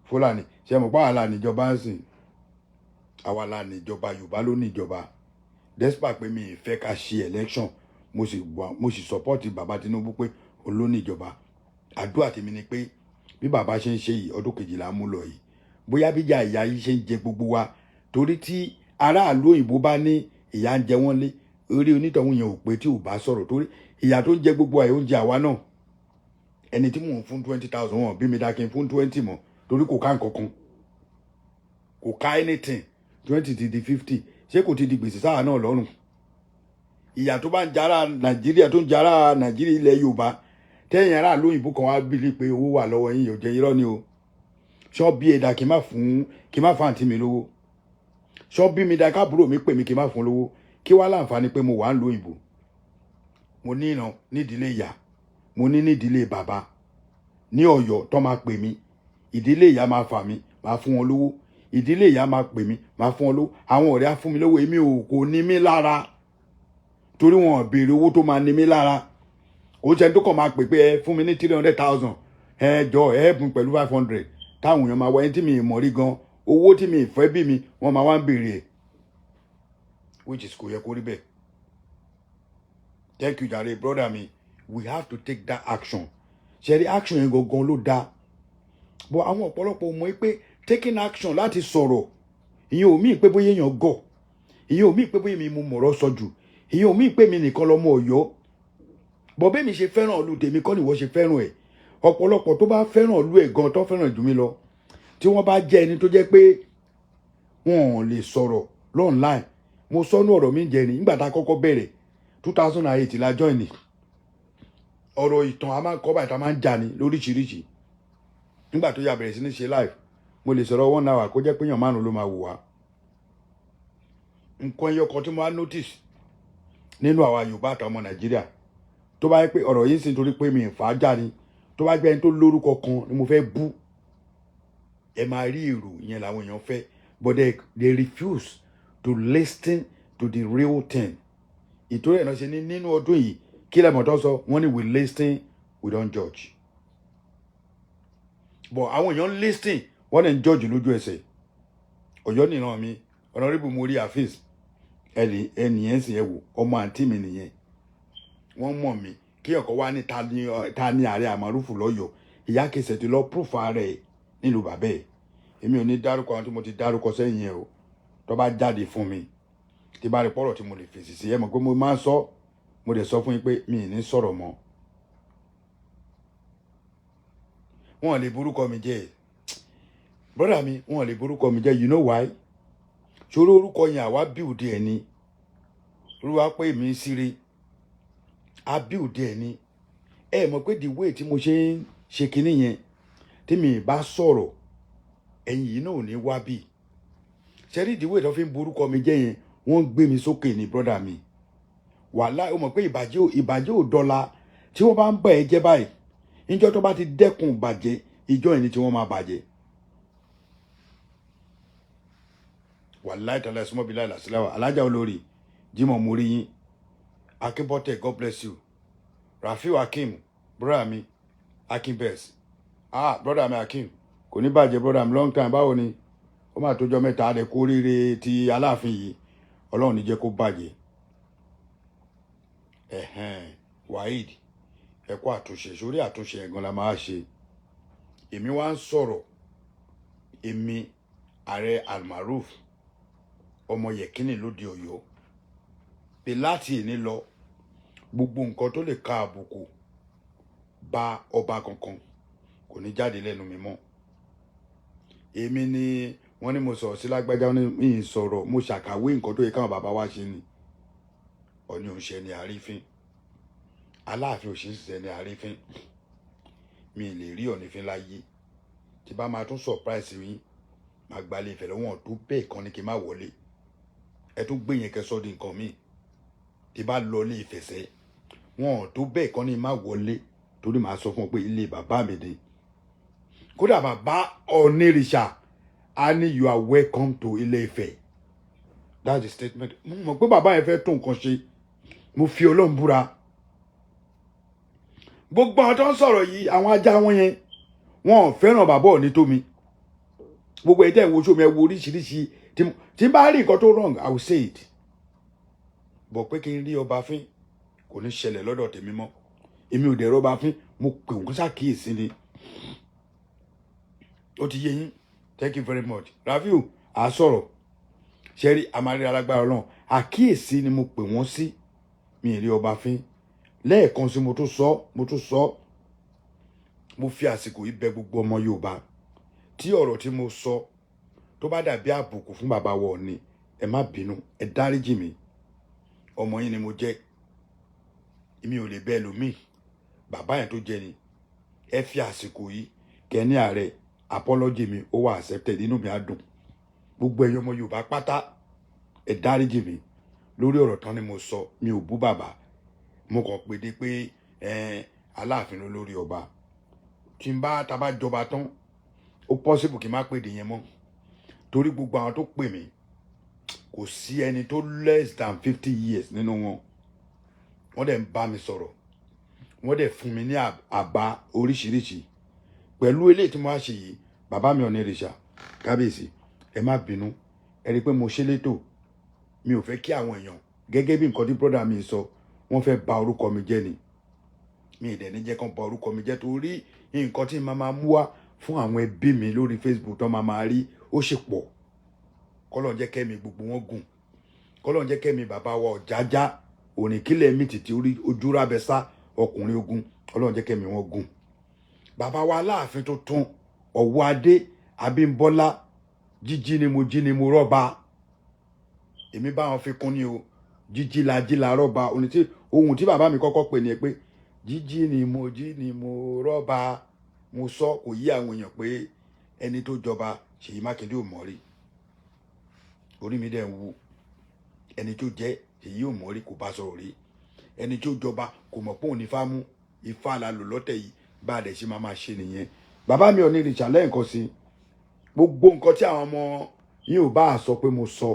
Fúlàní ṣe mọ̀ pé àwa la níjọba ń sìn. Àwa la níjọba, Yorùbá ló níjọba. Despite pé mi ì fẹ́ ká ṣe election, mo sì support bàbá Tinubu pé òun ló níjọba. Àdúrà tèmi ni pé bí bàbá ṣe ń ṣe yìí, ọdún 12 mú lọ yìí, bóyá bíjà ìyá yìí ṣe ń jẹ gbogbo wa, torí tí aráàlú òyìnbó bá ní ìyà ń jẹ wọ́n lé, orí onítọ̀hún yẹn ò pé tí ò bá sọ̀rọ̀, torí ìyà tó ń jẹ gbogbo àyè, oúnjẹ àwa náà. Ẹni tí mò ń fún 20,000, wọn bí mi dá kí n fún 20 mọ́, torí kò ká nǹkan kan, kò ká anything. 20 ti di 50, ṣé kò ti di gbèsè sáà náà lọ́rùn? Ìyà tó bá ń jara Nàìjíríà, tó ń jara Nàìjíríà, ilẹ̀ Yorùbá, tẹ́yìn aráàlú òyìnbó kan wá bílí pé owó wà lọ́wọ́ yín, yóò jẹ́ irọ́ ni o. Ṣọ́ bí ẹ̀dá kí n má fún, kí n má fún àǹtí mi lówó? Ṣọ́ bí mi dá káàbúrò mi pè mí kí n má fún lówó? Kí wá láǹfààní pé mo wà ń lo òyìnbó? Mo ní ìran nídìílé ìyá, mo ní nídìílé bàbá ní Ọ̀yọ́ tó máa pè mí. Ìdílé ìyá máa fà mí, máa fún wọn lówó. Ìdílé ìyá máa pè mí, máa fún wọn lówó. Àwọn ọ̀rẹ́ á fún mi lówó. Èmi ò kò ní mí lára torí wọn ò béèrè owó tó máa ní mí lára. Kò jẹ́ tó kàn máa pè pé ẹ fún mi ní 300,000, ẹ jọ ẹ bùn pẹ̀lú 500, táwọn èèyàn máa wá ẹni tí mi ì mọ̀ rí gan, owó tí mi ì fẹ́ bí mi, wọ́n máa wá ń béèrè ẹ̀, which is kò yẹ kó rí bẹ́ẹ̀. Thank you jàre, brother mi. We have to take that action. Ṣe rí action yẹn gangan ló dáa, but àwọn ọ̀pọ̀lọpọ̀ mọ̀ pé taking action láti sọ̀rọ̀, ìyẹn ò mí pé bóyá èèyàn gọ̀, ìyẹn ò mí pé bóyá mi mo mọ̀rọ̀ sọ jù, ìyẹn ò mí pé mi nìkan lọ́mọ Ọ̀yọ́. Bọ̀ bẹ́ẹ̀ mi ṣe fẹ́ràn ìlú tèmi kọ́ ni ìwọ ṣe fẹ́ràn ẹ̀. Ọ̀pọ̀lọpọ̀ tó bá fẹ́ràn ìlú ẹ̀ gan, tó fẹ́ràn jù mí lọ, tí wọ́n bá jẹ́ ẹni tó jẹ́ pé wọn ò lè sọ̀rọ̀ online. Mo sọ́nú ọ̀rọ̀ mi jẹ́ ni nígbà tá a kọ́kọ́ bẹ̀rẹ̀, 2008 la join ni. Ọ̀rọ̀ ìtàn a máa ń kọ́ báyìí, tá a máa ń jà ní lóríṣiríṣi. Nígbà tó yà bẹ̀rẹ̀ sí ní ṣe live, mo lè sọ̀rọ̀ one hour, kó jẹ́ pé èèyàn márùn ló máa wò wá. Nǹkan ẹyọ kan tí mo wá notice nínú àwa Yorùbá àtàwọn ọmọ Nàìjíríà, tó bá yẹ pé ọ̀rọ̀ yìí ń sìn torí pé mi ì fà á já ni, tó bá gbé ẹni tó lórúkọ kan ni mo fẹ́ bú, ẹ máa rí èrò ìyẹn làwọn èèyàn fẹ́, but they refuse to listen to the real thing. Ìtorí ẹ̀ náà ṣe ní nínú ọdún yìí, kí lẹ́mọ̀ tó sọ, wọ́n ní we listen, we don't judge, but àwọn èèyàn listen, wọ́n lè ń judge lójú ẹsẹ̀. Ọ̀yọ́ nìran mi. Honourable Mori Hafiz, ẹnì ẹnìyẹn sì ẹ wò, ọmọ àǹtí mi nìyẹn. Wọ́n mọ̀ mí kí ọkọ̀ wá ní ta ni ààrẹ àmàrúfù lọ́yọ̀ọ́. Ìyá kẹsẹ̀ ti lọ proof ara ẹ̀ nílùú bàbá ẹ̀. Èmi ò ní dárúkọ àwọn tí mo ti dárúkọ sẹ́yìn ẹ̀ o. Tó bá jáde fún mi, tí bá rí pọ́rọ̀ tí mo lè fèsì sí, ẹ mọ̀ pé mo máa ń sọ, mo dẹ̀ sọ fún yín pé mi ì ní sọ̀rọ̀ mọ́. Wọn lè borúkọ mi jẹ́, brother mi, wọn lè borúkọ mi jẹ́. You know why? Ṣòro orúkọ yẹn, àwa build ẹ̀ ni. Olúwa pé mi ń síre, a build ẹ̀ ni. Ẹ mọ̀ pé the way tí mo ṣe ń ṣe kinní yẹn, tí mi bá sọ̀rọ̀, ẹ̀yin yìí náà ò ní wá bí. Ṣẹ́rí the way tó fi ń borúkọ mi jẹ́ yẹn, wọ́n ń gbé mi sókè ní, brother mi. Wàhálà, ó mọ̀ pé ìbàjẹ́ ò dọ́là. Tí wọ́n bá ń bà ẹ́ jẹ́ báyìí, níjọ́ tó bá ti dẹ́kun ìbàjẹ́, ìjọ yẹn ni tí wọ́n máa bàjẹ́. Wàláì tàlẹ́ súnmọ́ bíi láìláì síláwà. Alájà olórí Jimoh mórí yín. Akínbọ́tẹ̀, God bless you. Rafiu Akim, brother mi Akim best. Ah, brother mi Akim, kò ní bàjẹ́, brother mi, long time. Báwo ni? Ó máa tójọ́ mẹ́ta rẹ̀. Kó rere ti Aláàfin yìí, Ọlọ́run ní jẹ́ kó bàjẹ́. Ẹ̀hẹ́n, Waheed, ẹ kú àtúnṣe. Sórí àtúnṣe ẹ̀gan la máa ṣe. Èmi wá ń sọ̀rọ̀, èmi ààrẹ Almaroof ọmọ Yẹ̀kínì lóde Ọ̀yọ́, pé láti èní lọ, gbogbo nǹkan tó lè ka àbùkù bá ọba kankan kò ní jáde lẹ́nu mi mọ́. Èmi ni wọ́n ní mo sọ̀rọ̀ sí lágbájá, ní mi ì sọ̀rọ̀, mo ṣàkàwé nǹkan tó yẹ káwọn bàbá wa ṣe ni. Ọ̀ní òun ṣe ni àrífín, Aláàfin òṣìṣẹ́ ní àrífín. Mi ì lè rí Ọ̀nìfín láyé. Tí bá máa tún surprise yín, máa gbalẹ̀ ìfẹ́ lọ́wọ́n tó bẹ́ẹ̀ kan ní kí n má wọlé. Ẹ tún gbé yẹn kẹsọ́ di nǹkan míì. Tí bá lọ ilé ìfẹsẹ̀ wọn ò tó bẹ́ẹ̀ kan ní má wọlé, torí màá sọ fún ọ pé ilé bàbá mi ni. Kódà bàbá Ọ̀nìrìṣà á ní, "You are welcome to Ilé Ifẹ̀." That's the statement. Mo mọ̀ pé bàbá yẹn fẹ́ tún nǹkan ṣe. Mo fi Ọlọ́run búra, gbogbo àwọn tó ń sọ̀rọ̀ yìí, àwọn ajá wọn yẹn, wọn ò fẹ́ràn bàbá Ọ̀ní tó mi. Gbogbo ẹ̀ tẹ́ ń wo ṣó mi, ẹ wo oríṣiríṣi. Tí n bá rí nǹkan tó wrong, I will say it, bọ̀ pé kí n rí ọba fín kò ní ṣẹlẹ̀ lọ́dọ̀ tèmi mọ́. Èmi ò dẹ̀ rọ́ba fín, mo pè wọ́n ṣàkíyèsí ni. Ó ti yé yín. Thank you very much, Rafiu. À sọ̀rọ̀ ṣẹ́rí amárí alágbára Ọlọ́run. Àkíyèsí ni mo pè wọ́n sí. Mi ì rí ọba fín. Lẹ́ẹ̀kan sí, mo tún sọ, mo tún sọ, mo fi àsìkò yìí bẹ̀ gbogbo ọmọ Yorùbá, tí ọ̀rọ̀ tí mo sọ tó bá dàbí àbùkù fún bàbá wa Ọọ̀ni, ẹ má bínú, ẹ dáríjì mi. Ọmọ yín ni mo jẹ́, èmi ò lè bẹ́ẹ̀ lómi. Bàbá yẹn tó jẹ ni ẹ fi àsìkò yìí kẹ́ni ààrẹ, apology mi ó wà accepted, inú mi á dùn. Gbogbo ẹ̀yin ọmọ Yorùbá pátá, ẹ dáríjì mi lórí ọ̀rọ̀ tán ni mo sọ. Mi ò bú bàbá, mo kàn pè dé pé ẹ Aláàfin ló lórí ọba. Tí n bá ta bá jọba tán, ó possible kí n má pèdè yẹn mọ́, torí gbogbo àwọn tó pè mí, kò sí ẹni tó less than 50 years nínú wọn. Wọ́n dẹ̀ ń bá mi sọ̀rọ̀, wọ́n dẹ̀ fún mi ní àbá oríṣiríṣi. Pẹ̀lú eléyìí tí mo wá ṣe yìí, bàbá mi Ọ̀nìrìṣà, kábíyèsí, ẹ má bínú. Ẹ rí i pé mo ṣe létò. Mi ò fẹ́ kí àwọn èèyàn, gẹ́gẹ́ bí nǹkan tí brother mi sọ, wọ́n fẹ́ bà orúkọ mi jẹ́ ni. Mi ì dẹ̀ ní jẹ́ kán bà orúkọ mi jẹ́, torí nǹkan tí màá máa mú wá fún àwọn ẹbí mi lórí Facebook tó máa máa rí, ó ṣe pọ̀. Kọ́lọ́n jẹ́ kẹ́mi gbogbo wọn gùn, kọ́lọ́n jẹ́ kẹ́mi bàbá wa Ọ̀jájá òníkílẹ̀ mi tìtì orí ojú rábẹ́sá ọkùnrin ogun, Ọlọ́run jẹ́ kẹ́mi wọn gùn. Bàbá wa Aláàfin tuntun, Ọ̀wọ́ Adé Abímbọ́lá, jíjí ni mo jí ni mo rọ́ba. Èmi bá wọn fi kún ni o. Jíjí la jí la rọ́ba. Ohun tí ohun tí bàbá mi kọ́kọ́ pè ní ẹ pé jíjí ni mo jí ni mo rọ́ba, mo sọ kò yí àwọn èèyàn pé ẹni tó jọba Ṣèyí Mákindé ò mọ̀ rí. Orí mi dẹ̀ ń wú. Ẹni tó jẹ́ Ṣèyí ò mọ̀ rí, kò bá sọ̀rọ̀ rí. Ẹni tó jọba kò mọ̀ pé òun ní ifá mú. Ifá la lò lọ́tẹ̀ yìí, bá a dẹ̀ ṣe máa máa ṣe nìyẹn. Bàbá mi Ọ̀nìrìṣà, lẹ́ẹ̀kan sí, gbogbo nǹkan tí àwọn ọmọ yín ò bá sọ pé mo sọ,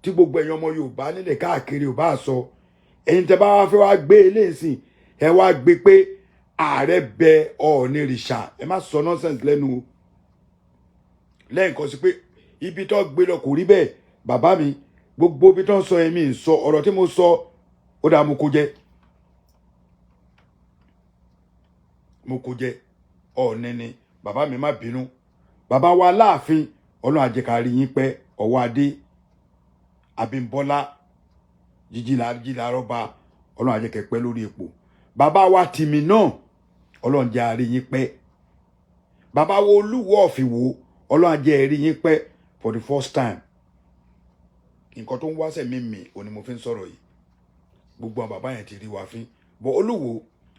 tí gbogbo ẹ̀yin ọmọ Yorùbá nílẹ̀ káàkiri ò bá sọ, ẹ̀yin tẹ́ bá wá fẹ́ wá gbé eléyìí sìn, ẹ wá gbé pé ààrẹ bẹ Ọ̀nìrìṣà, ẹ má sọ nonsense lẹ́nu o. Lẹ́ẹ̀kan sí pé ibi tó gbé lọ kò rí bẹ́ẹ̀. Bàbá mi, gbogbo ibi tó ń sọ yẹn, mi ń sọ ọ̀rọ̀ tí mo sọ, ó dáa, mo kó jẹ, mo kó jẹ. Ọ̀ọ́ni ni bàbá mi, má bínú. Bàbá wa Láàfin, Ọlọ́run àjẹkárí yín pẹ́. Ọwọ́ Adé Abímbọ́lá, jíjí la rọ́ba, Ọlọ́run àjẹkẹ́ pẹ́ lórí ipò. Bàbá wa Tìmì náà, Ọlọ́run jẹ́ àrí yín pẹ́. Bàbá wa Olúwo ọ̀fìwò, Ọlọ́run àjẹ́ rí yín pẹ́. For the first time, nǹkan tó ń wáṣẹ̀ mímì òní mo fi ń sọ̀rọ̀ yìí. Gbogbo àwọn bàbá yẹn ti rí wa fín bọ́. Olúwo,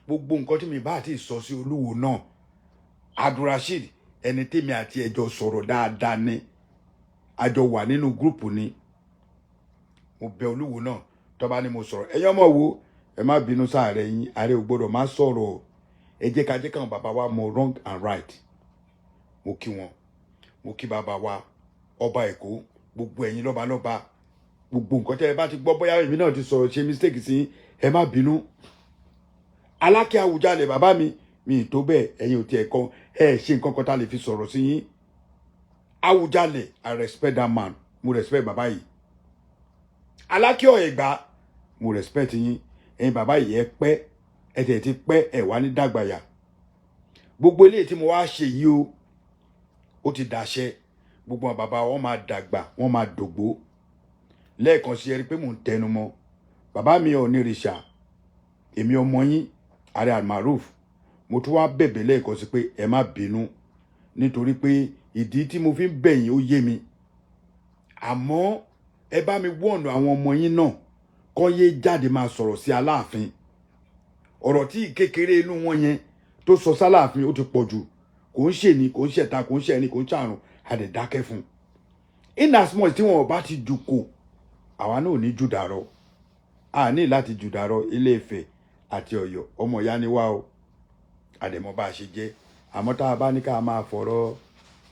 gbogbo nǹkan tí mi bá ti sọ sí Olúwo náà, Abdulrasheed, ẹni tèmi àti ẹjọ sọ̀rọ̀ dáadáa ni, àjọ wà nínú group ni. Mo bẹ̀ Olúwo náà, tó bá ní mo sọ̀rọ̀, ẹ̀yin ọmọ wo, ẹ má bínú sáàrẹ̀ yín. Ààrẹ ò gbọ́dọ̀ má sọ̀rọ̀. Ẹ jẹ́ ká jẹ́ káwọn bàbá wa mọ wrong and right. Mo kí wọn, mo kí bàbá wa ọba Èkó, gbogbo ẹ̀yin lọ́balọ́ba. Gbogbo nǹkan tẹ́ ẹ bá ti gbọ́, bóyá èmi náà ti sọ̀rọ̀, ṣe mistake sí, ẹ má bínú. Alákẹ́ Àwùjalẹ̀, bàbá mi, mi ì tó bẹ́ẹ̀. Ẹ̀yin ò tiẹ̀ kan ẹ ṣe nǹkan kan tá a lè fi sọ̀rọ̀ sí yín. Àwùjalẹ̀, I respect that man. Mo respect bàbá yìí. Alákẹ́ Ọ̀ẹ̀gbá, mo respect yín. Ẹ̀yin bàbá yìí, ẹ pẹ́, ẹ tẹ̀ ti pẹ́, ẹ wá ní dàgbàyà. Gbogbo eléyìí tí mo wá ṣe yìí o, ó ti dàṣẹ. Gbogbo àwọn bàbá wọn máa dàgbà, wọn máa dògbó. Lẹ́ẹ̀kan sí, ẹ rí i pé mò ń tẹnu mọ́. Bàbá mi Ọ̀nìrìṣà, èmi ọmọ yín Ààrẹ Almaroof, mo tún wá bẹ̀bẹ̀ lẹ́ẹ̀kan sí pé ẹ má bínú, nítorí pé ìdí tí mo fi ń bẹ̀ yín ó yé mi. Àmọ́ ẹ bá mi wọ̀nà àwọn ọmọ yín náà kọ́ yé jáde máa sọ̀rọ̀ sí Aláàfin. Ọ̀rọ̀ tí kékeré inú wọn yẹn tó sọ sáláàfin, ó ti pọ̀ jù. Kò ń ṣèní, kò ń ṣẹ̀ta, kò ń ṣẹ̀ni, kò ń ṣàrùn, àdẹ̀dákẹ́ fún un. In as much tí wọn ò bá ti jù kò, àwa náà ò ní jù dàrọ. A ní láti jù dàrọ. Ilé Ifẹ̀ àti Ọ̀yọ́, ọmọ ìyá ni wá o. Àdẹ̀mọ́ bá a ṣe jẹ́. Àmọ́ tá a bá ní ká máa fọ̀rọ̀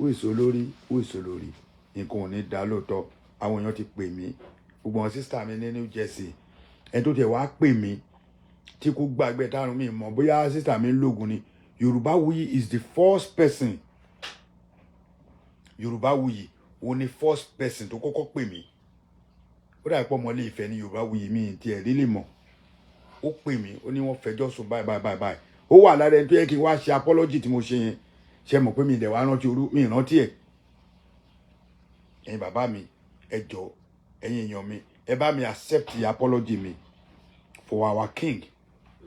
wíṣọ lórí wíṣọ lórí, nǹkan ò ní dá lóòótọ́. Àwọn èèyàn ti pè mí, gbogbo àwọn sister mi ní New Jersey. Ẹni tó tiẹ̀ wá pè mí tí kò gbàgbé tárùn mi mọ̀ bóyá sister mi ń lògùn ni. Yorùbáwùyí is the first person. Yorùbáwùyí òun ni first person tó kọ́kọ́ pè mí. Ó dàbí pọ̀ mọ́lé ìfẹ́ ní Yorùbáwùyí, mi tiẹ̀ rí lè mọ̀. Ó pè mí, ó ní wọ́n fẹjọ́ sùn báyìí báyìí báyìí báyìí. Ó wà lára ẹni tó yẹ kí n wá ṣe apology tí mo ṣe yẹn. Ṣe mọ̀ pé mi ìdẹ̀ wá rántí orú mi, ìrántí ẹ̀. Ẹ̀yin bàbá mi, ẹ jọ̀ọ́, ẹ̀yin èèyàn mi, ẹ bá mi accept the apology mi for our king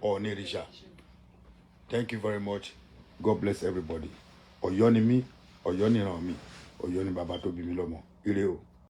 Ọọ̀nìrìṣà. Thank you very much. God bless everybody. Ọ̀yọ́ ni mí, Ọ̀yọ́ nìran mi, Ọ̀yọ́ ni bàbá tó bí mi lọ́mọ. Ire o.